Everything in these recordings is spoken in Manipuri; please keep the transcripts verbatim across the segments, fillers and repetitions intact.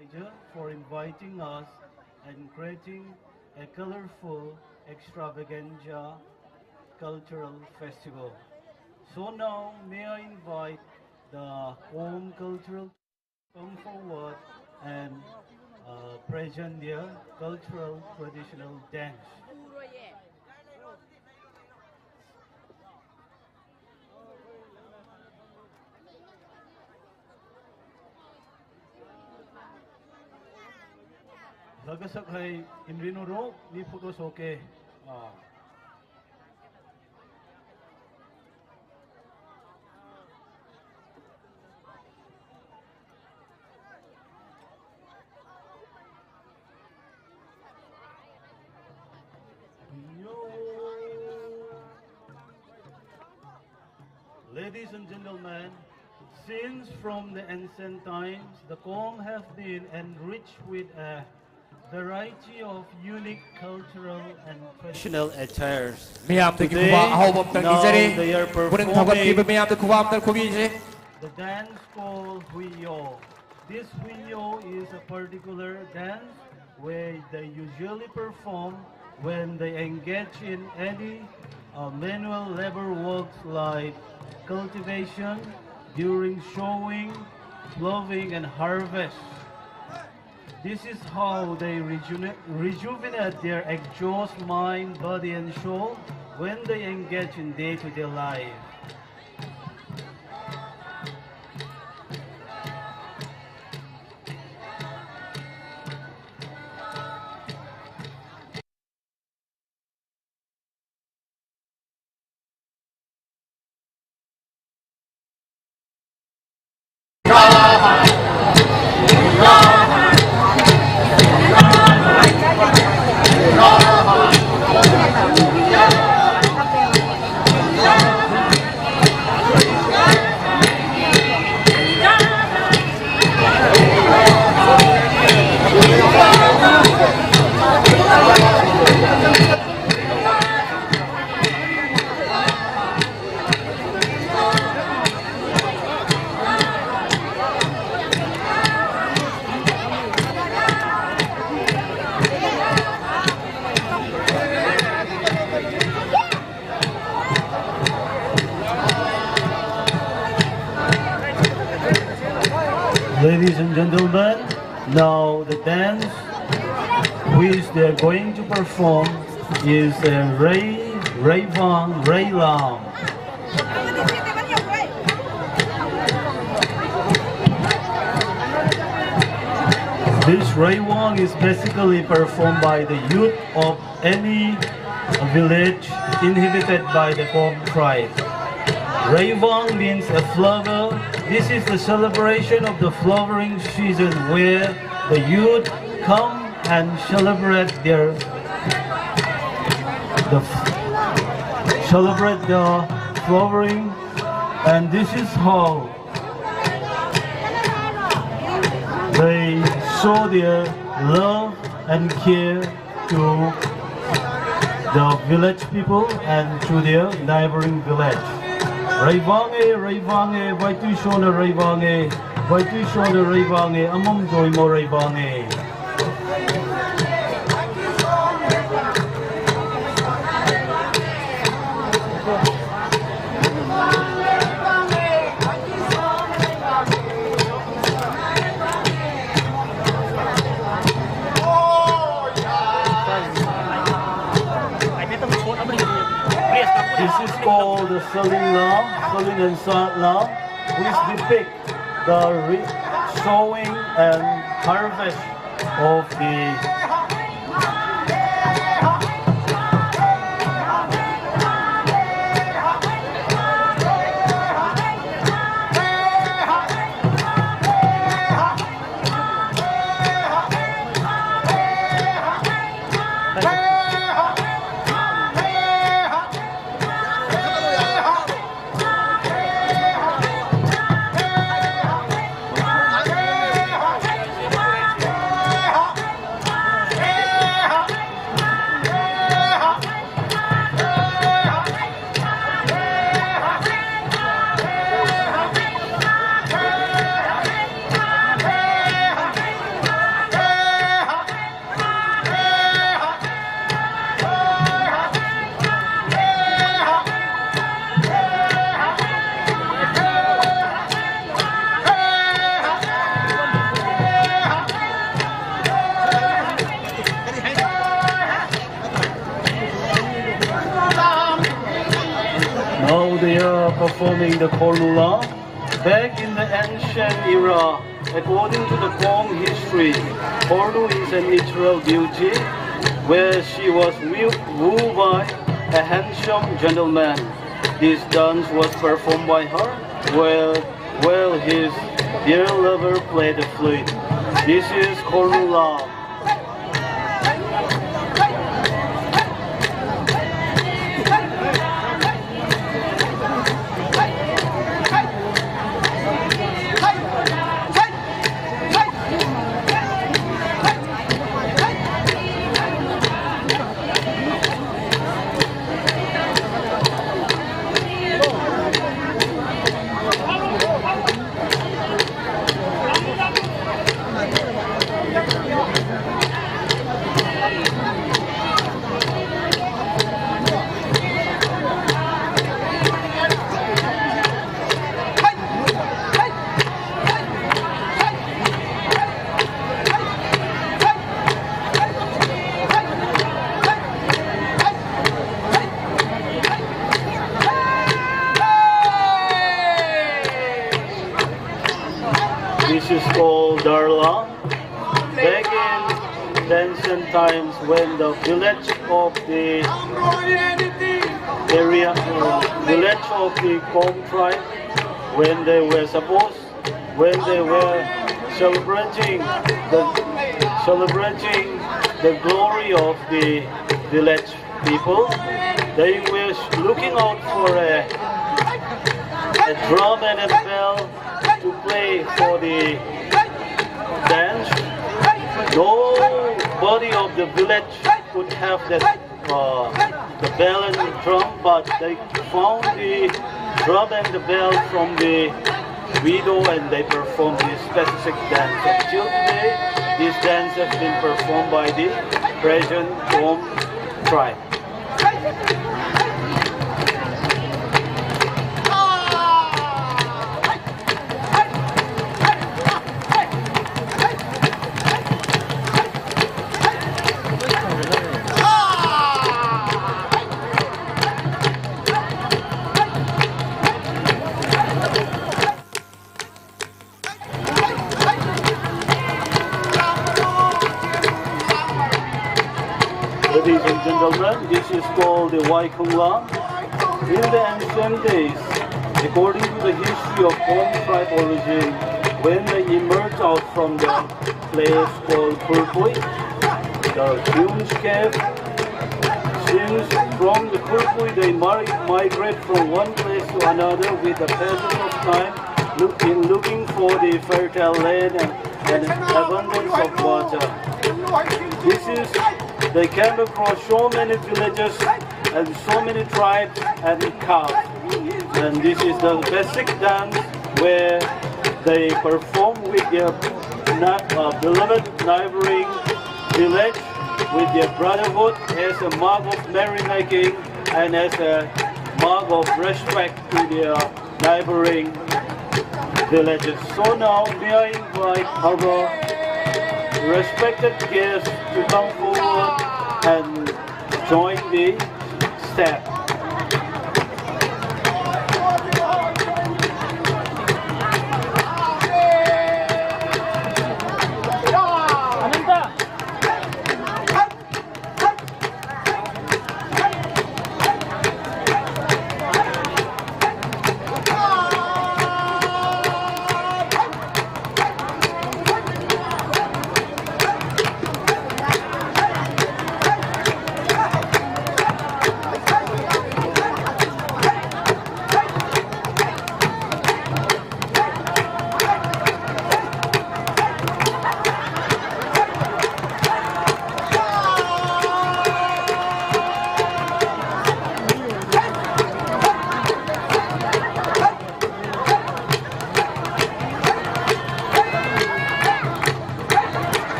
Major for inviting us and creating a colorful extravaganza cultural festival. So now may I invite the Kom cultural to come forward and uh, present their cultural traditional dance. Lagasak hai inrinu ro ni photo soke. Ah. Ladies and gentlemen, since from the ancient times, the Kom have been enriched with a variety of unique cultural and traditional attires. ꯃꯤꯌꯥꯝꯗꯒꯤ ꯈꯨꯕꯥꯛ ꯑꯍꯥꯎꯕ ꯑꯃꯇꯪ ꯄꯤꯖꯔꯤ꯫ ꯄꯨꯛꯅꯤꯡ ꯊꯧꯒꯠꯄꯤꯕ ꯃꯤꯌꯥꯝꯗ ꯈꯨꯕꯥꯛ ꯑꯃꯇꯪ ꯈꯨꯕꯤꯁꯦ꯫ The dance called Huiyo. This Huiyo is a particular dance where they usually perform when they engage in any uh, manual labor works like cultivation, during sowing, ploughing, and harvest. This is how they rejuvenate, rejuvenate their exhaust mind, body, and soul when they engage in day-to-day life. Ladies and gentlemen, now the dance which they are going to perform is a Ray, Ray Vang, Ray Lam. This Ray Vang is basically performed by the youth of any village inhabited by the Kom tribe. Ray Vang means a flower. This is the celebration of the flowering season where the youth come and celebrate their the celebrate the flowering, and this is how they show their love and care to the village people and to their neighboring village. Ray Vang e, Ray Vang e, Vaitui Shona Ray Vang e, Vaitui Shona Ray Vang e, Amam Joimo Ray Vang e. This is called the Selling Lam, Selling and Sat Lam, which depict the re- sowing and harvest of the Forming the Khornula. Back in the ancient era, according to the Khom history, Khornu is a natural beauty where she was woo- wooed by a handsome gentleman. This dance was performed by her while, while his dear lover played the flute. This is Khornula. This is called Darla. Back in the ancient times, when the village of the area, uh, village of the Khom tribe, when they were supposed, when they were celebrating the celebrating the glory of the village people, they were looking out for a, a drum and a bell to play for the dance. Nobody of the village could have that, uh, the bell and the drum, but they found the drum and the bell from the widow and they performed this specific dance. Until today, this dance has been performed by the present Khom tribe. Gentlemen, this is called the Wai Khong Lam. In the ancient days, according to the history of Khong tribe origin, when they emerged out from the place called Khurpui, the Dunes cave, since from the Khurpui they mar- migrate from one place to another with the passage of time, look, in looking for the fertile land and, and abundance of water. This is, they came across so many villages and so many tribes and calves. And this is the basic dance where they perform with their na- uh, beloved neighboring village with their brotherhood as a mark of merrymaking and as a mark of respect to their neighboring villages. So now may I invite our respected guests to come forward and join the step.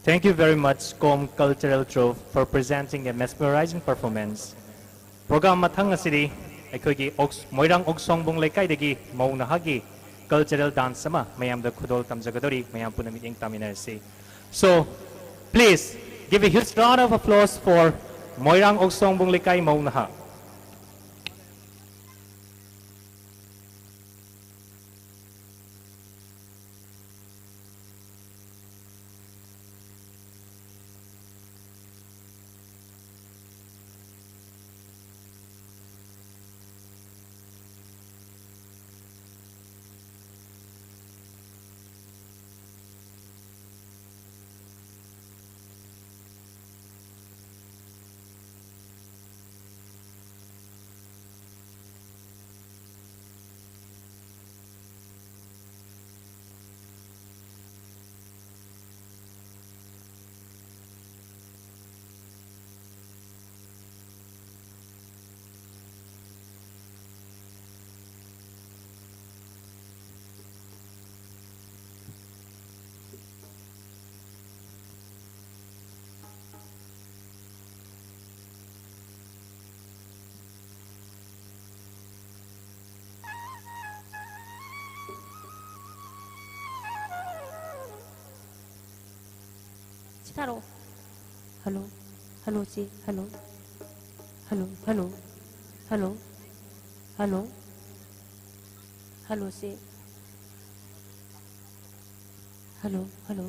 Thank you very much, Com Cultural Troupe, for presenting a mesmerizing performance. Program ꯃꯊꯪ ꯑꯁꯤꯗꯤ ꯑꯩꯈꯣꯏꯒꯤ ꯑꯣꯛꯁ-, ꯃꯣꯏꯔꯥꯡ ꯑꯣꯛꯁꯣꯡꯕꯨꯡ ꯂꯩꯀꯥꯏꯗꯒꯤ ꯃꯧ ꯅꯍꯥꯒꯤ cultural dance ꯑꯃ ꯃꯌꯥꯝꯗ ꯈꯨꯗꯣꯜ ꯇꯝꯖꯒꯗꯧꯔꯤ꯫ ꯃꯌꯥꯝ ꯄꯨꯟꯅ ꯃꯤꯠꯌꯦꯡ ꯇꯥꯃꯤꯟꯅꯔꯁꯤ꯫ So, please give a huge round of applause for ꯃꯣꯏꯔꯥꯡ ꯑꯣꯛꯁꯣꯡꯕꯨꯡ ꯂꯩꯀꯥꯏ ꯃꯧ ꯅꯍꯥ꯫ ꯁꯤ ꯊꯥꯔꯛꯑꯣ꯫ Hello, hello, ꯁꯤ, hello, hello, hello, hello, hello, hello, ꯁꯤ, hello, hello꯫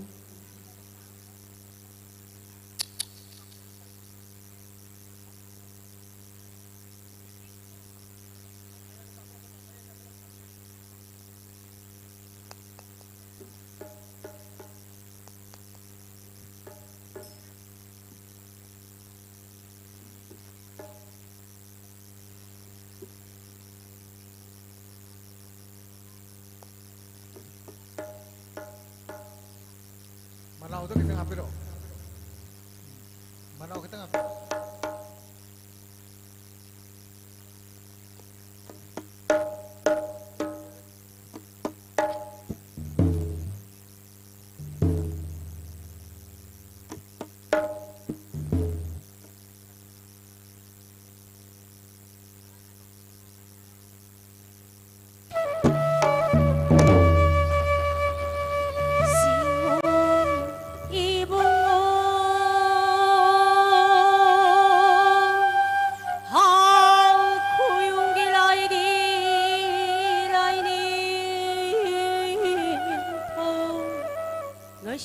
ꯃꯅꯥꯎꯗ ꯈꯤꯇꯪ ꯍꯥꯞꯄꯤꯔꯛꯑꯣ꯫ ꯃꯅꯥꯎ ꯈꯤꯇꯪ ꯍꯥꯞꯄꯤꯔꯛꯑꯣ꯫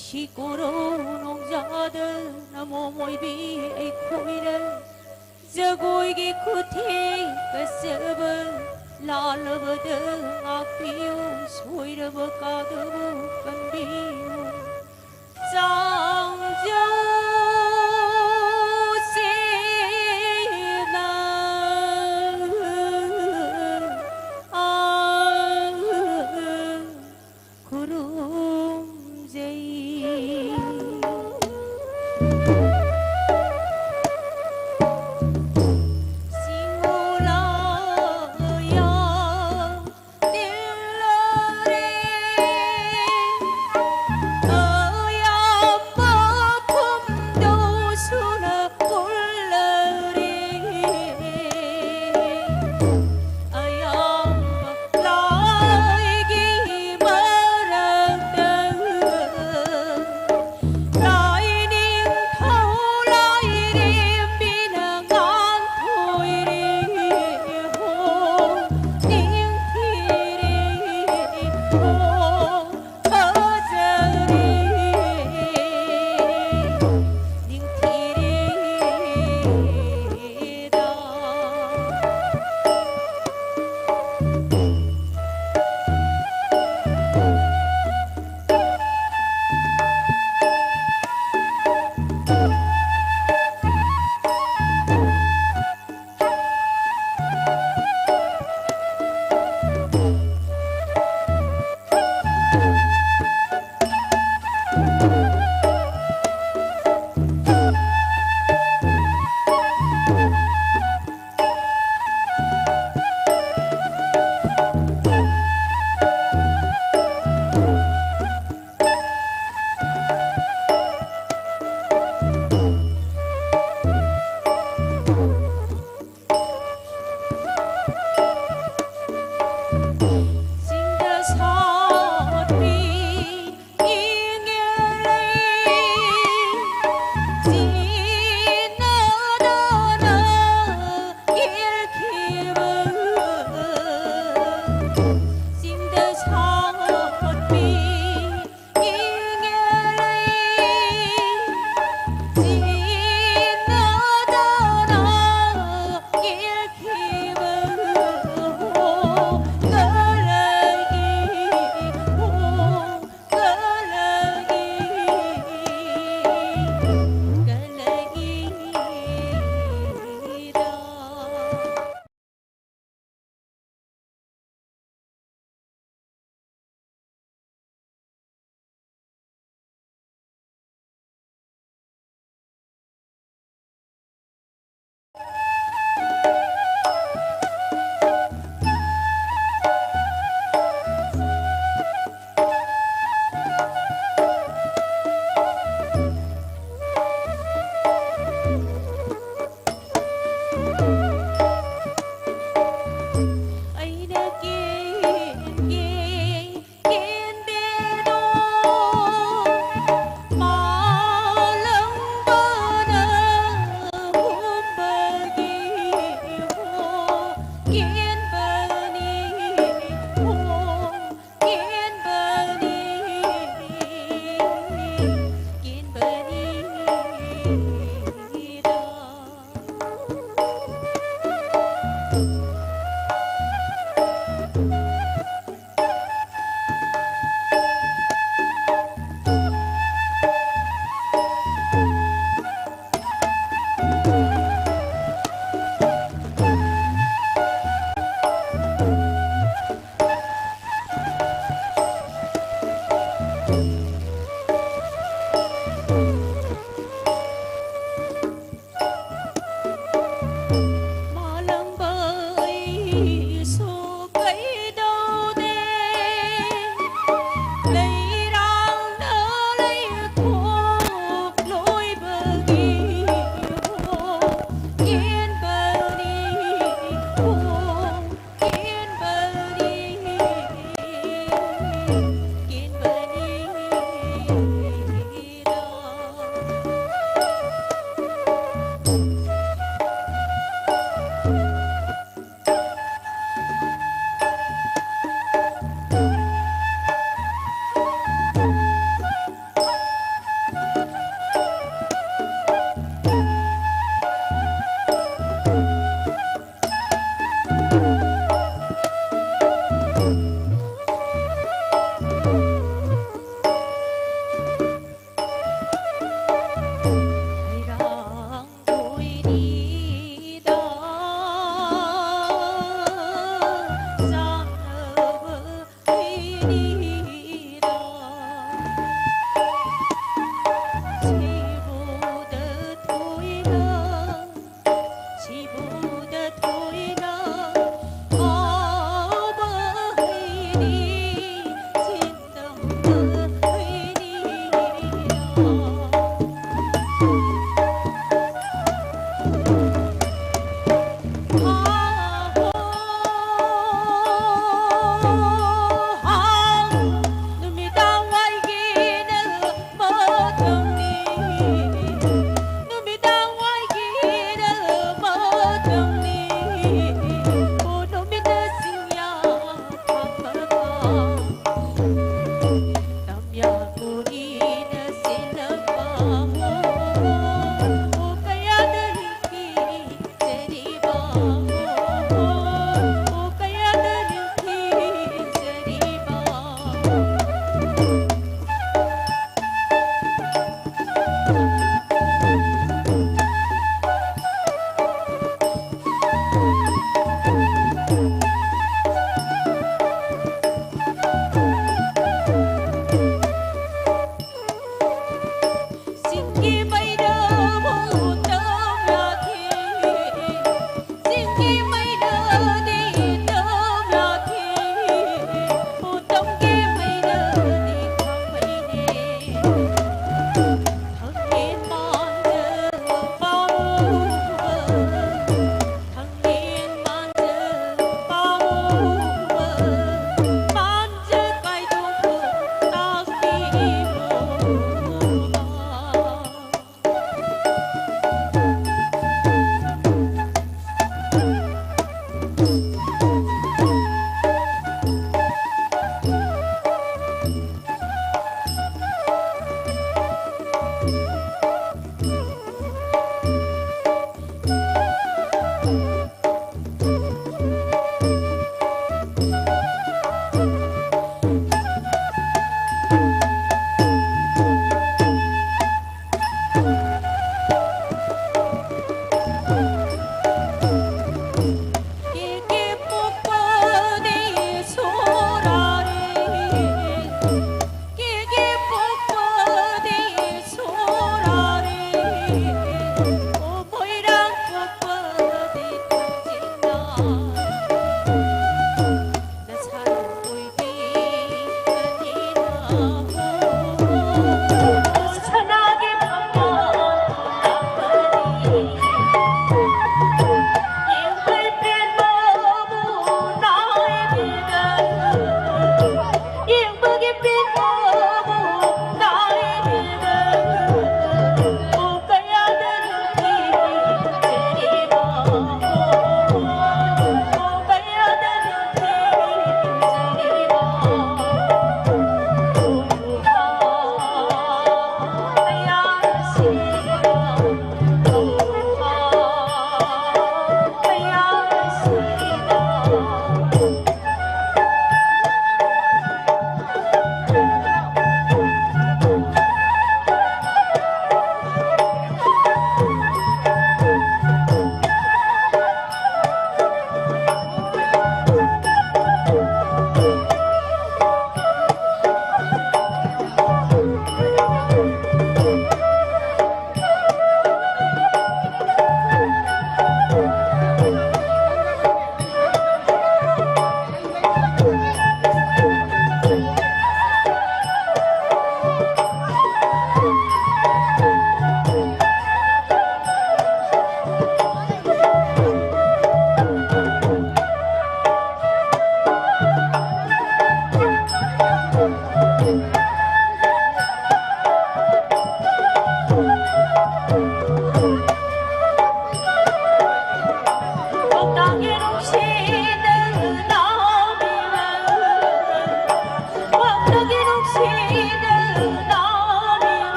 ꯁꯤꯀꯣꯔꯧ ꯅꯣꯡꯖꯥꯗ ꯅꯃꯣꯝ ꯑꯣꯏꯕꯤ ꯑꯩꯈꯣꯏꯅ ꯖꯒꯣꯏꯒꯤ ꯈꯨꯊꯦꯡ ꯀꯆꯕ ꯂꯥꯜꯂꯕꯗ ꯉꯥꯛꯄꯤꯌꯨ, ꯁꯣꯏꯔꯕ ꯀꯥꯗꯕꯨ ꯀꯟꯕꯤꯌꯨ꯫ ꯆꯥꯎꯖꯧ ꯆꯦꯅ ꯑꯥ ꯈꯨꯔꯨꯝꯖꯩ꯫ ꯁꯤꯡꯉꯨꯂꯥ ꯇꯤꯜꯂꯣꯔꯦ, ꯑꯌꯥꯝꯕ ꯐꯝꯗꯧꯁꯨꯅ ꯄꯨꯜꯂꯔꯦ꯫ ꯑꯌꯥꯝꯕ ꯂꯥꯏꯒꯤ ꯃꯔꯛꯇ ꯂꯥꯏꯅꯤꯡꯊꯧ ꯂꯥꯏꯔꯦꯝꯕꯤꯅ ꯉꯥꯟꯊꯣꯏꯔꯦ ꯍꯣ, ꯅꯤꯡꯊꯤꯔꯦ ꯍꯣ, ꯐꯖꯔꯦ, ꯅꯤꯡꯊꯤꯔꯦꯗ꯫ ꯆꯤꯡꯗ ꯁꯥꯠꯄꯤ ꯏꯉꯦꯜ ꯂꯩ, ꯆꯤꯟꯅꯗꯅ ꯀꯦꯜꯈꯤꯕ꯫ ꯆꯤꯡꯗ ꯁꯥꯠꯄꯤ ꯏꯉꯦꯜ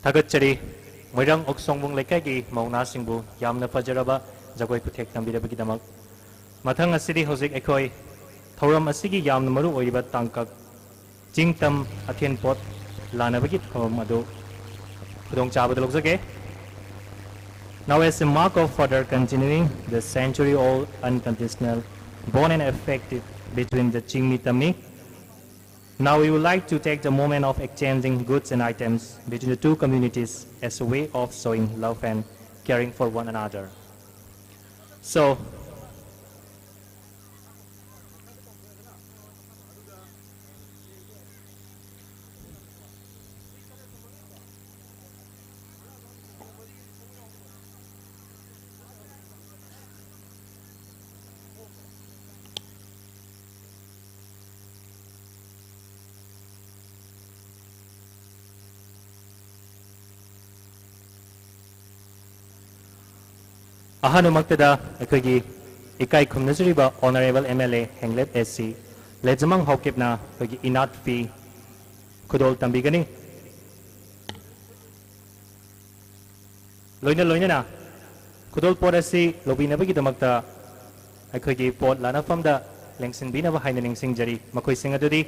ꯊꯥꯒꯠꯆꯔꯤ꯫ ꯃꯣꯏꯔꯥꯡ ꯑꯣꯛꯁꯣꯡꯕꯨꯡ ꯂꯩꯀꯥꯏꯒꯤ ꯃꯧ ꯅꯍꯥꯁꯤꯡꯕꯨ ꯌꯥꯝꯅ ꯐꯖꯔꯕ ꯖꯒꯣꯏ ꯈꯨꯊꯦꯛ ꯇꯝꯕꯤꯔꯕꯒꯤꯗꯃꯛ꯫ ꯃꯊꯪ ꯑꯁꯤꯗꯤ ꯍꯧꯖꯤꯛ ꯑꯩꯈꯣꯏ ꯊꯧꯔꯝ ꯑꯁꯤꯒꯤ ꯌꯥꯝꯅ ꯃꯔꯨ ꯑꯣꯏꯔꯤꯕ ꯇꯥꯡꯀꯛ ꯆꯤꯡ ꯇꯝ ꯑꯊꯦꯟ ꯄꯣꯠ ꯂꯥꯟꯅꯕꯒꯤ ꯊꯧꯔꯝ ꯑꯗꯨ ꯈꯨꯗꯣꯡꯆꯥꯕꯗ ꯂꯧꯖꯒꯦ꯫ Now, as a mark of further continuing the century-old unconditional bond and affective between the Chingmi Tammi, now we would like to take the moment of exchanging goods and items between the two communities as a way of showing love and caring for one another. So, ꯑꯍꯥꯟꯕꯃꯛꯇꯗ ꯑꯩꯈꯣꯏꯒꯤ ꯏꯀꯥꯏ ꯈꯨꯝꯅꯖꯔꯤꯕ Honourable M L A ꯍꯦꯡꯂꯦꯞ S C ꯂꯩꯖꯃꯥꯡ ꯍꯥꯎꯀꯤꯞꯅ ꯑꯩꯈꯣꯏꯒꯤ ꯏꯅꯥꯠ ꯐꯤ ꯈꯨꯗꯣꯜ ꯇꯝꯕꯤꯒꯅꯤ꯫ ꯂꯣꯏꯅ ꯂꯣꯏꯅꯅ ꯈꯨꯗꯣꯜ ꯄꯣꯠ ꯑꯁꯤ ꯂꯧꯕꯤꯅꯕꯒꯤꯗꯃꯛꯇ ꯑꯩꯈꯣꯏꯒꯤ ꯄꯣꯠ ꯂꯥꯟꯅꯐꯝꯗ ꯂꯦꯡꯁꯤꯟꯕꯤꯅꯕ ꯍꯥꯏꯅ ꯅꯤꯡꯁꯤꯡꯖꯔꯤ꯫ ꯃꯈꯣꯏꯁꯤꯡ ꯑꯗꯨꯗꯤ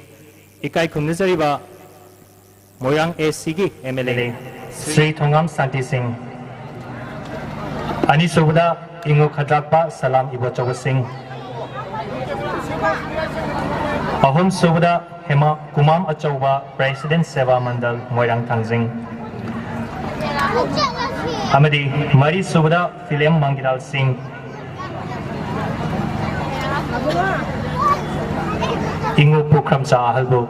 ꯏꯀꯥꯏ ꯈꯨꯝꯅꯖꯔꯤꯕ ꯃꯣꯏꯔꯥꯡ A C ꯒꯤ M L A ꯁ꯭ꯔꯤ ꯊꯣꯉꯥꯝ ꯁꯥꯟꯇꯤ ꯁꯤꯡ, ꯑꯅꯤꯁꯨꯕꯗ ꯏꯉꯨ ꯈꯗ꯭ꯔꯥꯛꯄ ꯁꯂꯥꯝ ꯏꯕꯣꯆꯧꯕ ꯁꯤꯡ, ꯑꯍꯨꯝꯁꯨꯕꯗ ꯍꯦꯃꯥ ꯀꯨꯃꯥꯝ ꯑꯆꯧꯕ, President ꯁꯦꯕꯥ ꯃꯟꯗꯜ, ꯃꯣꯏꯔꯥꯡ ꯊꯥꯡꯖꯤꯡ, ꯑꯃꯗꯤ ꯃꯔꯤꯁꯨꯕꯗ ꯐꯤꯂꯦꯝ ꯃꯪꯒꯤꯂꯥꯜ ꯁꯤꯡ, ꯏꯉꯨ ꯄꯨꯈ꯭ꯔꯝꯆꯥ ꯑꯍꯜꯕꯨ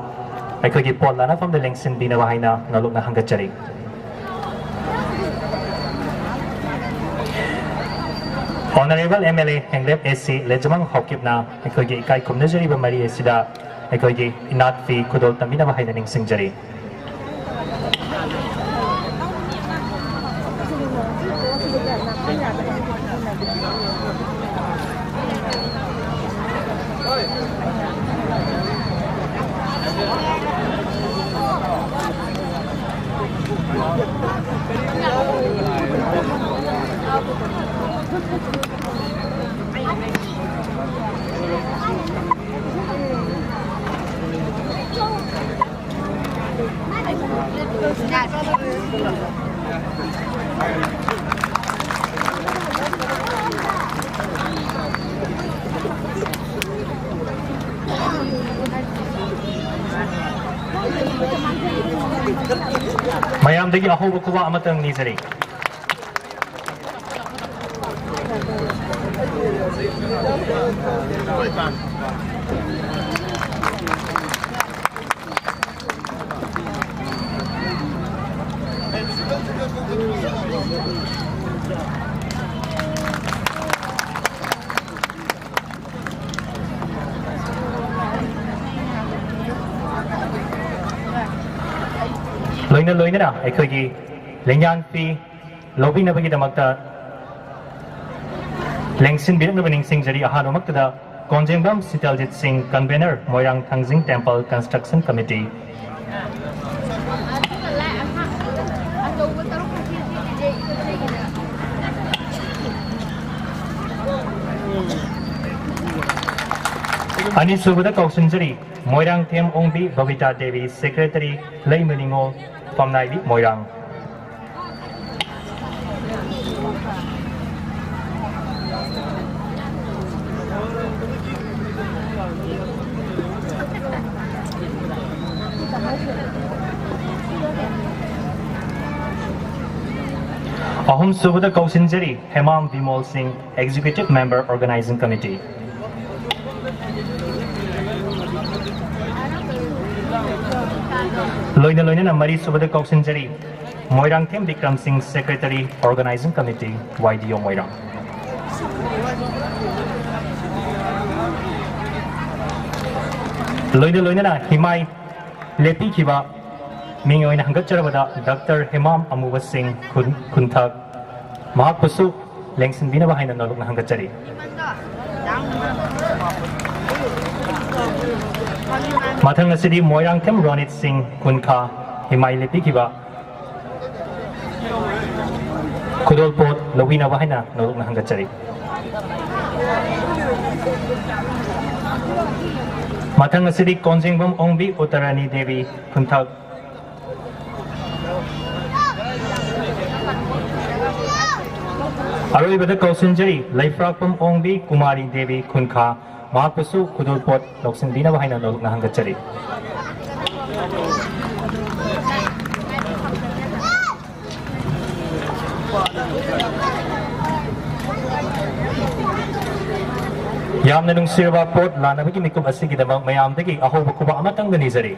ꯑꯩꯈꯣꯏꯒꯤ ꯄꯣꯠ ꯂꯥꯟꯅꯐꯝꯗ ꯂꯦꯡꯁꯤꯟꯕꯤꯅꯕ ꯍꯥꯏꯅ ꯅꯣꯂꯨꯛꯅ ꯍꯪꯒꯠꯆꯔꯤ꯫ Honourable M L A ꯍꯦꯡꯂꯦꯞ A C ꯂꯩꯖꯃꯥꯡ ꯍꯥꯎꯀꯤꯞꯅ ꯑꯩꯈꯣꯏꯒꯤ ꯏꯀꯥꯏ ꯈꯨꯝꯅꯖꯔꯤꯕ ꯃꯔꯤ ꯑꯁꯤꯗ ꯑꯩꯈꯣꯏꯒꯤ ꯏꯅꯥꯠ ꯐꯤ ꯈꯨꯗꯣꯜ ꯇꯝꯕꯤꯅꯕ ꯍꯥꯏꯅ ꯅꯤꯡꯁꯤꯡꯖꯔꯤ꯫ ꯃꯌꯥꯝꯗꯒꯤ ꯑꯍꯧꯕ ꯈꯨꯕꯥꯛ ꯑꯃꯇꯪ ꯅꯤꯖꯔꯤ꯫ ꯂꯣꯏꯅ ꯂꯣꯏꯅꯅ ꯑꯩꯈꯣꯏꯒꯤ ꯂꯦꯡꯌꯥꯟ ꯐꯤ ꯂꯧꯕꯤꯅꯕꯒꯤꯗꯃꯛꯇ ꯂꯦꯡꯁꯤꯟꯕꯤꯔꯛꯅꯕ ꯅꯤꯡꯁꯤꯡꯖꯔꯤ꯫ ꯑꯍꯥꯟꯕꯃꯛꯇꯗ ꯀꯣꯟꯖꯦꯡꯕꯝ ꯁꯤꯇꯜꯖꯤꯠ ꯁꯤꯡ, convener, ꯃꯣꯏꯔꯥꯡ ꯊꯥꯡꯖꯤꯡ temple construction committee꯫ ꯑꯅꯤꯁꯨꯕꯗ ꯀꯧꯁꯤꯟꯖꯔꯤ ꯃꯣꯏꯔꯥꯡꯊꯦꯝ ꯑꯣꯡꯕꯤ ꯕꯕꯤꯇꯥ ꯗꯦꯕꯤ, secretary, ꯂꯩꯃ ꯅꯤꯉꯣꯜ, ꯐꯝꯅꯥꯏꯕꯤ, ꯃꯣꯏꯔꯥꯡ꯫ ꯑꯍꯨꯝꯁꯨꯕꯗ ꯀꯧꯁꯤꯟꯖꯔꯤ ꯍꯦꯃꯥꯝ ꯕꯤꯃꯣꯜ ꯁꯤꯡ, executive member, organizing committee꯫ ꯂꯣꯏꯅ ꯂꯣꯏꯅꯅ ꯃꯔꯤꯁꯨꯕꯗ ꯀꯧꯁꯤꯟꯖꯔꯤ ꯃꯣꯏꯔꯥꯡꯊꯦꯝ ꯕꯤꯀ꯭ꯔꯝ ꯁꯤꯡ, secretary, organizing committee, Y D O ꯃꯣꯏꯔꯥꯡ꯫ ꯂꯣꯏꯅ ꯂꯣꯏꯅꯅ ꯍꯤꯃꯥꯏ ꯂꯦꯞꯄꯤꯈꯤꯕ ꯃꯤꯡ ꯑꯣꯏꯅ ꯍꯪꯒꯠꯆꯔꯕꯗ ꯗꯥꯛꯇꯔ ꯍꯦꯃꯥꯝ ꯑꯃꯨꯕ ꯁꯤꯡ, ꯈꯨꯟ-, ꯈꯨꯟꯊꯛ, ꯃꯍꯥꯛꯄꯨꯁꯨ ꯂꯦꯡꯁꯤꯟꯕꯤꯅꯕ ꯍꯥꯏꯅ ꯅꯣꯂꯨꯛꯅ ꯍꯪꯒꯠꯆꯔꯤ꯫ ꯃꯊꯪ ꯑꯁꯤꯗꯤ ꯃꯣꯏꯔꯥꯡꯊꯦꯝ ꯔꯣꯅꯤꯠ ꯁꯤꯡ, ꯈꯨꯟꯈꯥ, ꯍꯤꯃꯥꯏ ꯂꯦꯞꯄꯤꯈꯤꯕ ꯈꯨꯗꯣꯜꯄꯣꯠ ꯂꯧꯕꯤꯅꯕ ꯍꯥꯏꯅ ꯅꯣꯂꯨꯛꯅ ꯍꯪꯒꯠꯆꯔꯤ꯫ ꯃꯊꯪ ꯑꯁꯤꯗꯤ ꯀꯣꯟꯖꯦꯡꯕꯝ ꯑꯣꯡꯕꯤ ꯎꯠꯇꯔꯥꯅꯤ ꯗꯦꯕꯤ, ꯈꯨꯟꯊꯛ꯫ ꯑꯔꯣꯏꯕꯗ ꯀꯧꯁꯤꯟꯖꯔꯤ ꯂꯩꯐ꯭ꯔꯥꯛꯄꯝ ꯑꯣꯡꯕꯤ ꯀꯨꯃꯥꯔꯤ ꯗꯦꯕꯤ ꯈꯨꯟꯈꯥ, ꯃꯍꯥꯛꯄꯨꯁꯨ ꯈꯨꯗꯣꯜꯄꯣꯠ ꯂꯧꯁꯤꯟꯕꯤꯅꯕ ꯍꯥꯏꯅ ꯅꯣꯜꯂꯨꯛꯅ ꯍꯪꯒꯠꯆꯔꯤ꯫ ꯌꯥꯝꯅ ꯅꯨꯡꯁꯤꯔꯕ ꯄꯣꯠ ꯂꯥꯟꯅꯕꯒꯤ ꯃꯤꯀꯨꯞ ꯑꯁꯤꯒꯤꯗꯃꯛ ꯃꯌꯥꯝꯗꯒꯤ ꯑꯍꯧꯕ ꯈꯨꯕꯥꯛ ꯑꯃꯇꯪꯒ ꯅꯤꯖꯔꯤ꯫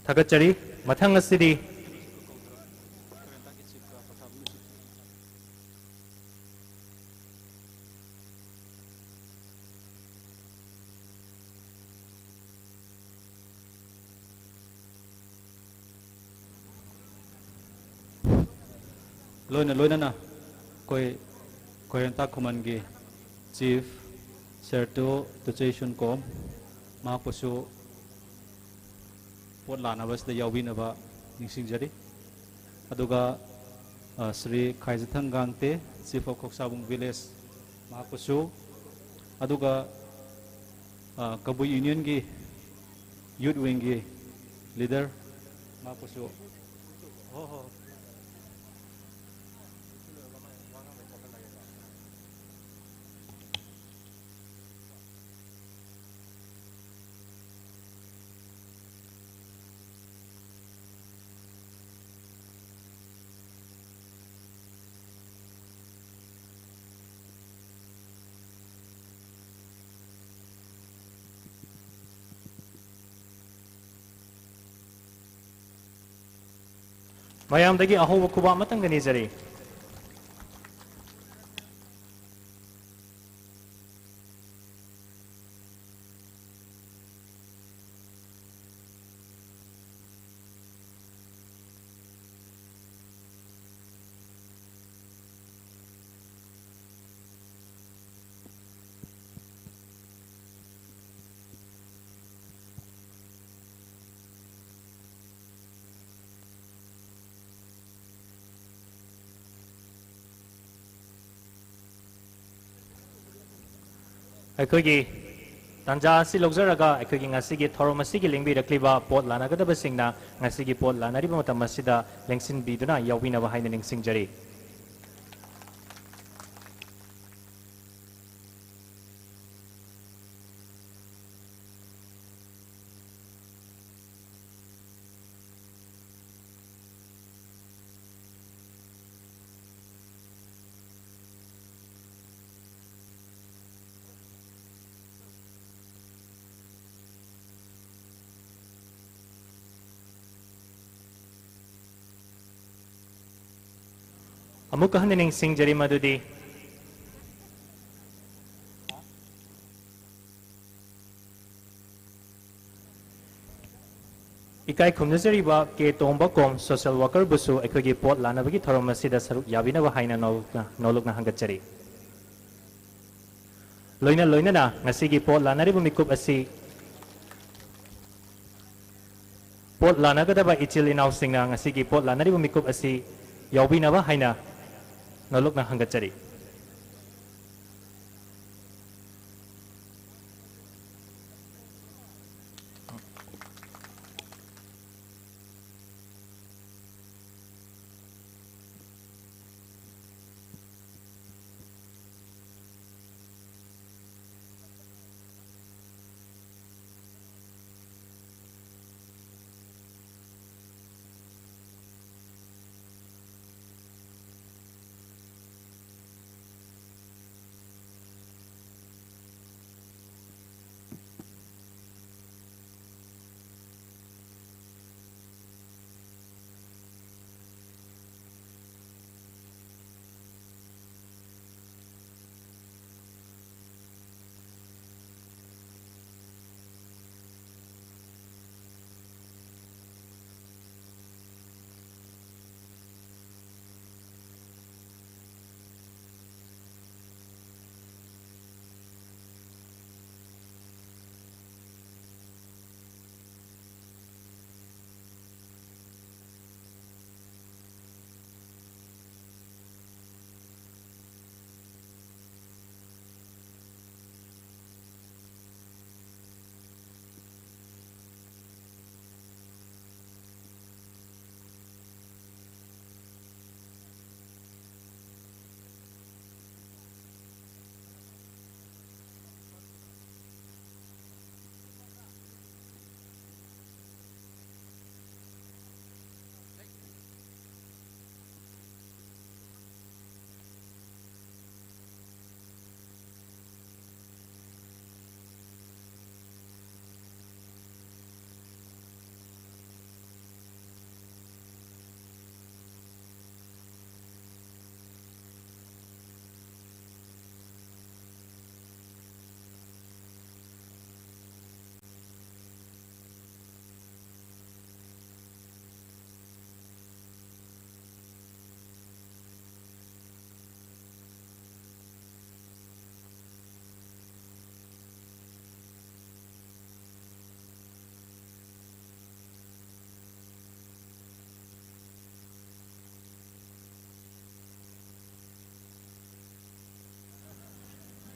ꯊꯥꯒꯠꯆꯔꯤ꯫ ꯃꯊꯪ ꯑꯁꯤꯗꯤ ꯂꯣꯏꯅ ꯂꯣꯏꯅꯅ ꯑꯩꯈꯣꯏ ꯈꯣꯏꯔꯦꯟ ꯇꯥ ꯈꯨꯃꯟꯒꯤ ꯆꯤꯐ ꯁꯦꯔꯇꯣ ꯇꯨꯆꯩ ꯁꯨꯟꯀꯣꯝ, ꯃꯍꯥꯛꯄꯨꯁꯨ ꯄꯣꯠ ꯂꯥꯟꯅꯕꯁꯤꯗ ꯌꯥꯎꯕꯤꯅꯕ ꯅꯤꯡꯁꯤꯡꯖꯔꯤ꯫ ꯑꯗꯨꯒ, ꯑ, ꯁ꯭ꯔꯤ ꯈꯥꯏꯖꯊꯪ ꯒꯥꯡꯇꯦ, ꯆꯤꯐ ꯑꯣꯐ ꯈꯣꯛꯁꯥꯕꯨꯡ ꯚꯤꯂꯦꯖ, ꯃꯍꯥꯛꯄꯨꯁꯨ, ꯑꯗꯨꯒ, ꯑ, ꯀꯕꯨꯏ ꯌꯨꯅꯤꯌꯟꯒꯤ ꯌꯨꯠ ꯋꯤꯡꯒꯤ ꯂꯤꯗꯔ, ꯃꯍꯥꯛꯄꯨꯁꯨ, ꯍꯣ, ꯍꯣ꯫ ꯃꯌꯥꯝꯗꯒꯤ ꯑꯍꯧꯕ ꯈꯨꯕꯥꯛ ꯑꯃꯇꯪꯒ ꯅꯤꯖꯔꯤ꯫ ꯑꯩꯈꯣꯏꯒꯤ ꯇꯥꯟꯖꯥ ꯑꯁꯤ ꯂꯧꯖꯔꯒ ꯑꯩꯈꯣꯏꯒꯤ ꯉꯁꯤꯒꯤ ꯊꯧꯔꯝ ꯑꯁꯤꯒꯤ ꯂꯦꯡꯕꯤꯔꯛꯂꯤꯕ ꯄꯣꯠ ꯂꯥꯟꯅꯒꯗꯕꯁꯤꯡꯅ ꯉꯁꯤꯒꯤ ꯄꯣꯠ ꯂꯥꯟꯅꯔꯤꯕ ꯃꯇꯝ ꯑꯁꯤꯗ ꯂꯦꯡꯁꯤꯟꯕꯤꯗꯨꯅ ꯌꯥꯎꯕꯤꯅꯕ ꯍꯥꯏꯅ ꯅꯤꯡꯁꯤꯡꯖꯔꯤ꯫ ꯑꯃꯨꯛꯀ ꯍꯟꯅ ꯅꯤꯡꯁꯤꯡꯖꯔꯤ ꯃꯗꯨꯗꯤ ꯏꯀꯥꯏ ꯈꯨꯝꯅꯖꯔꯤꯕ ꯀꯦ ꯇꯣꯝꯕ ꯀꯣꯝ social worker ꯕꯨꯁꯨ ꯑꯩꯈꯣꯏꯒꯤ ꯄꯣꯠ ꯂꯥꯟꯅꯕꯒꯤ ꯊꯧꯔꯝ ꯑꯁꯤꯗ ꯁꯔꯨꯛ ꯌꯥꯕꯤꯅꯕ ꯍꯥꯏꯅ ꯅꯧꯂꯨꯛꯅ, ꯅꯧꯂꯨꯛꯅ ꯍꯪꯒꯠꯆꯔꯤ꯫ ꯂꯣꯏꯅ ꯂꯣꯏꯅꯅ ꯉꯁꯤꯒꯤ ꯄꯣꯠ ꯂꯥꯟꯅꯔꯤꯕ ꯃꯤꯀꯨꯞ ꯑꯁꯤ, ꯄꯣꯠ ꯂꯥꯟꯅꯒꯗꯕ ꯏꯆꯤꯜ ꯏꯅꯥꯎꯁꯤꯡꯅ ꯉꯁꯤꯒꯤ ꯄꯣꯠ ꯂꯥꯟꯅꯔꯤꯕ ꯃꯤꯀꯨꯞ ꯑꯁꯤ ꯌꯥꯎꯕꯤꯅꯕ ꯍꯥꯏꯅ ꯅꯧꯂꯨꯛꯅ ꯍꯪꯒꯠꯆꯔꯤ꯫